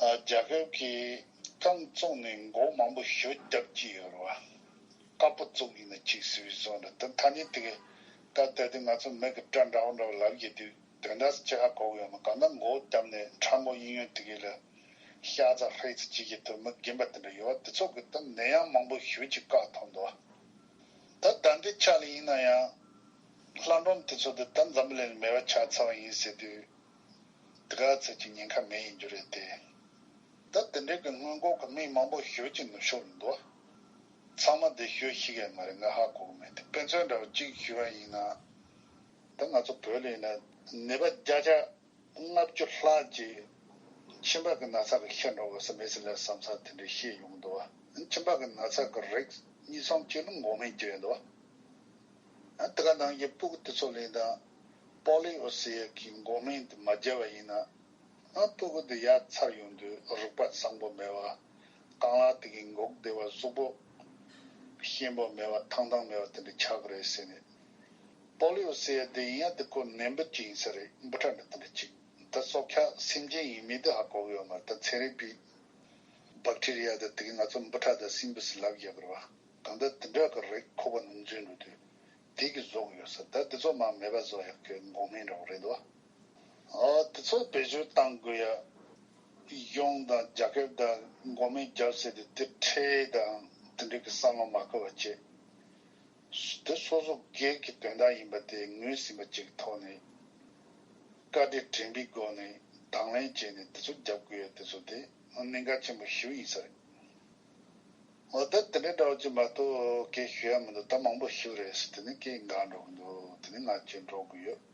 ཨ་རྒྱལ་ཁབ་ཀྱིས་རྐང་བཙུགས་ནས་འགོག་མང་པོ་ཞེ་པོ་བརྒྱབ་ཀྱི་ཡོད་རེད་བ། དཀར་པོ་བཙུགས་ཡིན་ན་གཅིག་ཟེར་བའི་བཟོ་འདྲ། ད་ཐ་སྙད་དེ་གའི་སྐབས་དེ་དུས་ང་ཚོ་མི་གི་སྒྲ་འདྲ་བོ་འདྲ་བོ་ལབ་ཀྱི་དུས་དོན་དག་ཅི་ཧ་གོ་གི་ཡོད་མ། གང་ལྟར་འགོག་བརྒྱབ་ནས་ཕྲ་མོ་གཡས་གཡོན་དེ་གའི་ལ་ཤ་ཚ་ཧྲེ་ཚ་བྱེད་ཀྱི་དུས་མི་རྒན་པ་དེ་འདྲ་ཡོད་བ། དེ་ཚོ་གི་ད་ནད་ཡམས་མང་པོ་ཞེ་པོ་ཅིག་བཀག་ཐུབ་འདུག་ད་ད་ལྟའི་ཆ་ལ་ཡིན་ན་ཡང་། ལྷ་འབྲོམ་དེ་ཚོ་དེ་ད་འཛམ་བུ་གླིང་ལ་མེད་པ་ཆགས་ཚར་བ་ཡིན་ཟེར་དུས། དེ་ག་ཚོད་ཀྱི་ཉེན་ཁ་མེད་ཡིན་རྒྱུ་རེད་དེ། ད་དེ་འདྲའི་གི་སྔོན་འགོག་གི་སྨན་མང་པོ་ཞེ་པོ་ཅིག་ནུབ་ཕྱོགས་ལ་འདུག་ཚང་མ་དེ་ཞེ་པོ་ཤེས་ཀྱི་མ་རེད། ང་ཧ་གོ་གི་མེད་དེ། དཔེ་མཚོན་འདྲ་བོ་གཅིག་ཞུ་བ་ཡིན་ན། ད་ང་ཚོ་བོད་ལ་ཡིན་ན་ནད་པ་བརྒྱ་ཆ་ལྔ་བཅུ་ལྷག་ཅིག་མཆིན་པ་གི་ན་ཚ་གི་ཤི་འགྲོ་གི་ས་མེད་ཟེར་ལ་བསམ་ས་དེ་འདྲ་བཤད་ཡོང་གི་འདུག་བ། མཆིན་པ་གི་ན་ཚ་གི་རིགས་གཉིས་གསུམ་ཅིག་ལ་འགོག་སྨན་བརྒྱབ་ཡོད་འདུག་བ། ཨ་དེ་ག་ནང་བཞིན་སྤུ་གུ་དེ་ཚོ་ལ་ཡིན་ན་པོ་ལི་ཨོ་ཟེར་ཡ་གི་འགོག་སྨན་དེ་མ་བརྒྱབ་པ་ཡིན་ན། ཨ་སྤུ་གུ་དེ་ཡར་འཚར་ཡོང་དུས་རུས་པ་བཟང་པོ་མེད་པ། རྐང་ལག་དེ་གི་འགུག་བདེ་བ། གཟུགས་པོ་ཞན་པོ་མེད་པ། ཐང་ཐང་མེད་པ་དེ་འདྲ་ཆགས་ཀྱི་རེད་ཟེར་ནས། པོ་ལི་ཨོ་ཟེར་ཡ་དེ་ཡིན་ཡང་དེ་ཁོ་ནད་འབུ་ཅིག་ཡིན་ས་རེད། འབུ་ཕྲ་འདྲ་དེ་འདྲ་ཅིག་ད་སྲོག་ཆགས་སེམས་ཅན་ཡིན་མིན་དེ་ཧ་གོ་གི་ཡོད་མ་རེད། ད་ཚན་རིག་པས་ བེག་ཊི་རི་ཡ་དང་དེ་གི་ང་ཚོ་འབུ་ཕྲ་དང་སྲིན་འབུ་ཟེར་ལབ་ཡག་རེད་བ། གང་ལྟར་དེ་འདྲ་གི་རིགས་ཁོག་པ་ནང་འཛུལ་འགྲོ་དུས་དེ་གི་བཟོ་གི་ཡོད་ས། ད་དེ་ཚོ་མར་མེད་པ་བཟོ་ཡག་གི་འགོག་སྨན་འདྲ་བོ་རེད་འདུག་ཨ་དེ་ཚོ་བེད་སྤྱོད་གཏང་དགོས་ཡ། གཞུང་དང་རྒྱལ་ཁབ་དང་འགོག་སྨན་རྒྱག་ཟེར་ཏེ་དེ་ཁྲལ་དང་དེ་འདྲ་གི་བསམ་བློ་མ་འཁོར་བ་བྱས། དེ་སོ་སོ་སྒེར་གྱི་དོན་དག་ཡིན་པ་དེ་ངོས་ཟིན་པ་ཅིག་ཐོག་ནས་བཀའ་དྲིན་དྲན་པའི་སྒོ་ནས་དང་ལེན་བྱས་ནས་དེ་ཚོ་རྒྱབ་དགོས་ཡ་དེ་ཚོ་དེ་གནད་འགག་ཆེན་པོ་ཞེ་པོ་ཡིན་ས་རེད། འོ་ད་དེ་འདྲའི་འདྲ་བོ་ཅིག་མ་གཏོགས་སྐད་ཤོད་ཡ་མི་འདུག་ད་མང་པོ་ཞིག་རེད་ཟེར་དེ་ནི་སྐད་འགག་འགྲོ་གི་འདུག་དེ་ནི་ང་ཅིག་འགྲོ་གི་ཡོད།